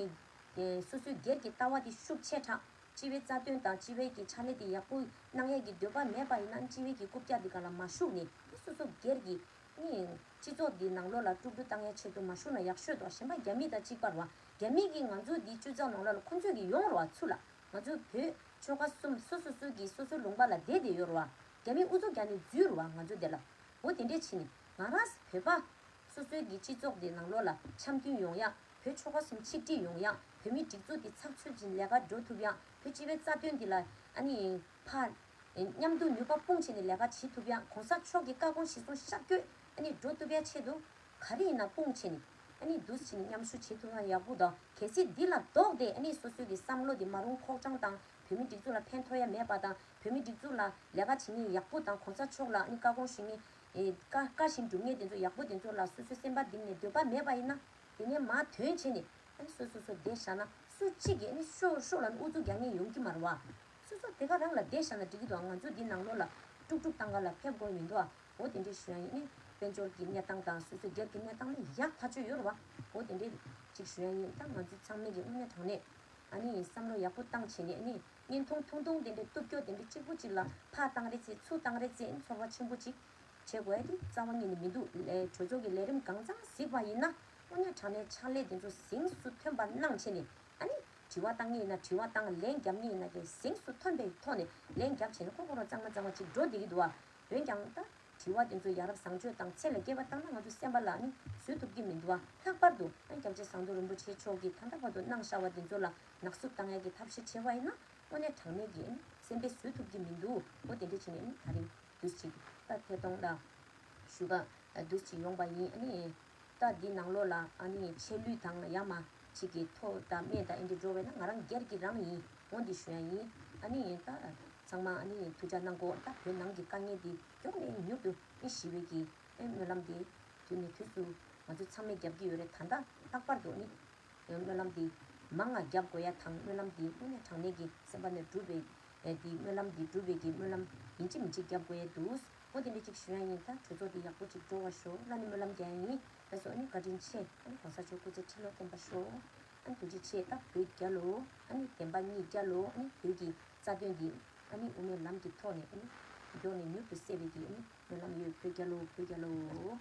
སོ་སོའི་སྒེར་གྱི་ལྟ་བ་དེ་ཤུགས་ཆེ་དྲགས། སྤྱི་པའི་རྩ་དོན་དང་སྤྱི་པའི་གི་ཕྱག་ལས་དེ་ཡག་པོ་གནང་ཡས་ཀྱི་འདོད་པ་མེད་པ་ཡིན་ན་སྤྱི་པའི་གི་རྐུབ་བཀྱག་འདི་ག་ལ་མ་ཞུགས་ནས་སོ་སོ་སྒེར་གྱི་ ནི་སྤྱི་ཚོགས་འདི་ནང་ལོགས་ལ་དཀྲུག་དཀྲུག་བཏང་ཡ་ཆེད་དུ་མ་ཞུགས་ན་ཡག་ཤོས་འདུག་གཞན་པ་རྒྱ་མི་དང་གཅིག་པ་རེད་བ། རྒྱ་མི་གིས་ང་ཚོ་འདི་སྤྱི་ཚོགས་ནང་ལོགས་ལ་ཁོང་ཚོས་ཀྱི་ཡོང་རེད་བ་ཚུར་ལ། ང་ཚོ་བོད་ཆོལ་ཁ་གསུམ་སོ་སོ་སོ་གིས་སོ་སོའི་ལུང་པ་ལ་བསྡད་བསྡད་ཡོད་རེད་བ། རྒྱ་མི་ཨུ་ཚུགས་རྒྱག་ནས་འཛུལ་རེད་བ་ང་ཚོ་འདི་ལ། འོ་དེ་འདྲས་བྱས་ནས་ང་རང་བོད་པ་སོ་སོའི་གི་སྤྱི་ཚོགས་འདི་ནང་ལོགས་ལ་འཆམ་མཐུན་ཡོང་ཡ། བོད་ཆོལ་ཁ་གསུམ་ཆིག་སྒྲིལ་ཡོང་ཡ། བོད་མིའི་སྒྲིག་འཛུགས་འདི་ཚགས་ཚུད་ཅིག་ལས་ཀ་འགྲོ་ཐུབ་ཡ། བོད་སྤྱི་པའི་རྩ་དོན་འདི་ལ་ཨ་ནི་ཕར་མཉམ་དུ་ནུས་པ་སྤུངས་བྱས་ནས་ལས་ཀ་བྱེད་ཐུབ་ཡ། གོང་ས་མཆོག་གི་བཀའ་དགོངས་གཞིར་བཟུང་ཤར་བསྐྱོད་ཨ་ནི་འགྲོ་ཐུབ་ཡ་ཆེད་དུ་ག་རེ་ཡིན་ན་སྤུངས་བྱས་ནས་ཨ་ནི་འདུག་སེ་བྱས་ནས་མཉམ་ཞུགས་བྱེད་ཐུབ་ན་ཡག་པོ་དང་། གལ་སྲིད་འདི་ལ་ལྡོག་སྟེ་ཨ་ནི་སོ་སོའི་གི་བསམ་བློ་འདི་མ་རུང་ཁོག་བཅངས་དང་བོད་མི་སྒྲིག་འཛུགས་ལ་ཕན་ཐོགས་ཡ་མེད་པ་དང་། བོད་མི་སྒྲིག་འཛུགས་ལ་ལས་ཀ་བྱེད་མཁན་ཡག་པོ་དང་གོང་ས་མཆོག་ལ་ཨ་ནི་བཀའ་དགོངས་ཞུ་མཁན། ཨེ། བཀའ་བཀའ་བཞིན་སྒྲུབ་མཁན་དེ་ཚོ་ཡག་པོ་དེ་ཚོ་ལ་སོ་སོའི་སེམས་པ་གཏིང་ནས་འདོད་པ་མེད་པ་ཡིན་ན། དེ་ནས་མར་ཐོན་བྱས་ནས་ཨ་ནི་སོ་སོ་སོ་སོ་བསྡད་བཞག་ན། སུ་གཅིག་གིས་ཨ་ནི་ཤོག་ཤོག་ལབ་ནས་ཨུ་ཚུགས་རྒྱག་མཁན་ཡོང་གི་མ་རེད་བ། སོ་སོ་དེ་ག་རང་ལ་བསྡད་བཞག་ན་འགྲིག་གི་འདུག་ང་ཚོ་འདི་ནང་ལོགས་ལ་དཀྲུག་དཀྲུག་བཏང་ག་ལ་ཕེབས་དགོས་མི་འདུག་ཨ། འོ་དེ་འདྲས་ཞུ་ཡ་ཡིན། ཨ་ནི་དཔལ་འབྱོར་གྱི་གནས་སྟངས་དང་སོ་སོའི་སྒེར་གྱི་གནས་སྟངས་ནི་ཡག་ཐག་ཆོད་ཡོད་རེད་བ། འོ་དེ་འདྲས་ཅིག་ཞུ་ཡ་ཡིན། ད་ང་ཚོ་ཚང་མས་ཀྱི་དངོས་གནས་དྲང་གནས་ཨ་ནི་བསམ་བློ་ཡག་པོ་བཏང་བྱས་ནས་ཨ་ནི་བརྙན་ཐུང་ཐུང་ཐུང་དེ་འདྲས་སྟོབས་སྐྱོ་དེ་འདྲས་གཅིག་པུ་གཅིག་ལ་ཕར་བཏང་རེས་བྱས་ཚུར་བཏང་རེས་བྱས་ཨ་ནི་ཚོར་བ་ཆེན་པོ་ཅིག་བྱེད་དགོས་ཡ་དེ་རྩ་བ་ཉིད་ནས་མི་འདུག་ལས་གྲོས་ཚོགས་ཀྱི་ལས་རིམ་གང་ཚང་གཟིགས་པ་ཡིན་ན་དངོས་གནས་དྲང་གནས་ཕྱག་ལས་དེ་ཚོ་གཟེངས་སུ་ཐོན་པ་གནང་བྱས་ནས་ཨ་ནི་དྲི་བ་བཏང་མཁན་ཡིན་ན་དྲི་བ་བཏང་། ལན་རྒྱབ་མཁན་ཡིན་ན་ཀྱང་གཟེངས་སུ་ཐོན་པའི་ཐོག་ནས་ལན་རྒྱབ་བྱས་ནས་ཁོ་ཁོ་རང་གཙང་མ་གཙང་མ་ཅིག་འགྲོ་བསྡད་ཀྱི་འདུག་བ། འོན་ཀྱང་ད་དྲི་བ་དེ་ཚོ་ཡ་རབས་བཟང་སྤྱོད་དང་ཚད་ལས་བརྒལ་བ་བཏང་ན་ང་ཚོ་སེམས་པ་ལ་ནི་བཟོད་ཐུབ་ཀྱི་མི་འདུག་བ། ལྷག་པར་དུ་ཨ་ནི་སྐྱབས་རྗེ་ཟམ་གདོང་རིན་པོ་ཆེ་མཆོག་གིས་ད་ལྟ་བར་དུ་གནང་བཞག་པ་དེ་ཚོ་ལ་ནག་བསུབ་བཏང་ཡ་གི་ཐབས་ཤེས་བྱས་པ་ཡིན་ན་དངོས་གནས་དྲང་གནས་ཀྱི་ཨ་ནི་སེམས་པས་བཟོད་ཐུབ་ཀྱི་མི་འདུག་འོ་དེ་འདྲ་བྱས་ནས་ཨ་ནི་ད་རིང་དུས་ཅིག་ད་ཐད་གཏོང་ལ་ཞུ་ག་དུས་ཅིག་ཡོང་པ་ཡིན། ཨ་ནི་ད་འདི་ནང་ལོགས་ལ་ཨ་ནི་ཆད་ལུས་དང་ཡ་མ་ཅིག་གི་ཐོག་ད་སྨན་ད་ཨེ་འདྲ་འགྲོ་བས་ན་ང་རང་སྒེར་གྱི་རང་ཡིན། འོ་འདི་ཞུ་ཡ་ཡིན། ཨ་ནི་ད་ཚང་མ་ཨ་ནི་ཐུགས་ཅག་གནང་གོ་ད་བོད་ནང་གི་དཀའ་ངལ་འདི་མགྱོགས་ནས་མྱུར་དུ་ཨེ་ཞི་བའི་གི་ཨེ་སྨོན་ལམ་འདི་དུས་ནས་དུས་སུ་ང་ཚོ་ཚང་མས་རྒྱབ་ཀྱི་ཡོད་རེད། ད་ལྟ་ལྷག་པར་དུ་ནི་སྨོན་ལམ་འདི་མང་ང་རྒྱབ་དགོས་ཡ་དང་། སྨོན་ལམ་འདི་དངོས་གནས་དྲང་གནས་ཀྱི་སེམས་པ་ནས་འགྲུབ་པའི་ཨེ་འདི་སྨོན་ལམ་འདི་འགྲུབ་པའི་གི་སྨོན་ལམ་ཡིན་གཅིག་མིན་གཅིག་རྒྱབ་དགོས་ཡ་འདུག་འོ་དེ་འདྲ་ཅིག་ཞུ་ཡ་ཡིན། ད་གྲོས་ཚོགས་འདི་ཡག་པོ་ཅིག་འགྲོ་བ་ཤོག་ལ་ནི་སྨོན་ལམ་རྒྱག་ཡ་ཡིན། ལགས་སོ། ཨ་ནི་བཀའ་དྲིན་ཆེ། ཨ་ནི་གོང་ས་མཆོག་སྐུ་ཚེ་ཁྲི་ལོ་བརྟན་པ་ཤོག་ཨ་ནི་ཐུགས་རྗེ་ཆེ། ད་བོད་རྒྱལ་ལོ། ཨ་ནི་བདེན་པ་གཉིས་རྒྱལ་ལོ། ཨ་ནི་བོད་ཀྱི་རྩ་དོན་འདི་ཨ་ནི་དབུ་མའི་ལམ་གྱི་ཐོག་ནས་ཨ་ནི་མགྱོགས་ནས་མྱུར་དུ་གསལ་བའི་གི་ཨ་ནི་སྨོན་ལམ་ཡོད། བོད་རྒྱལ་ལོ། བོད་རྒྱལ་ལོ།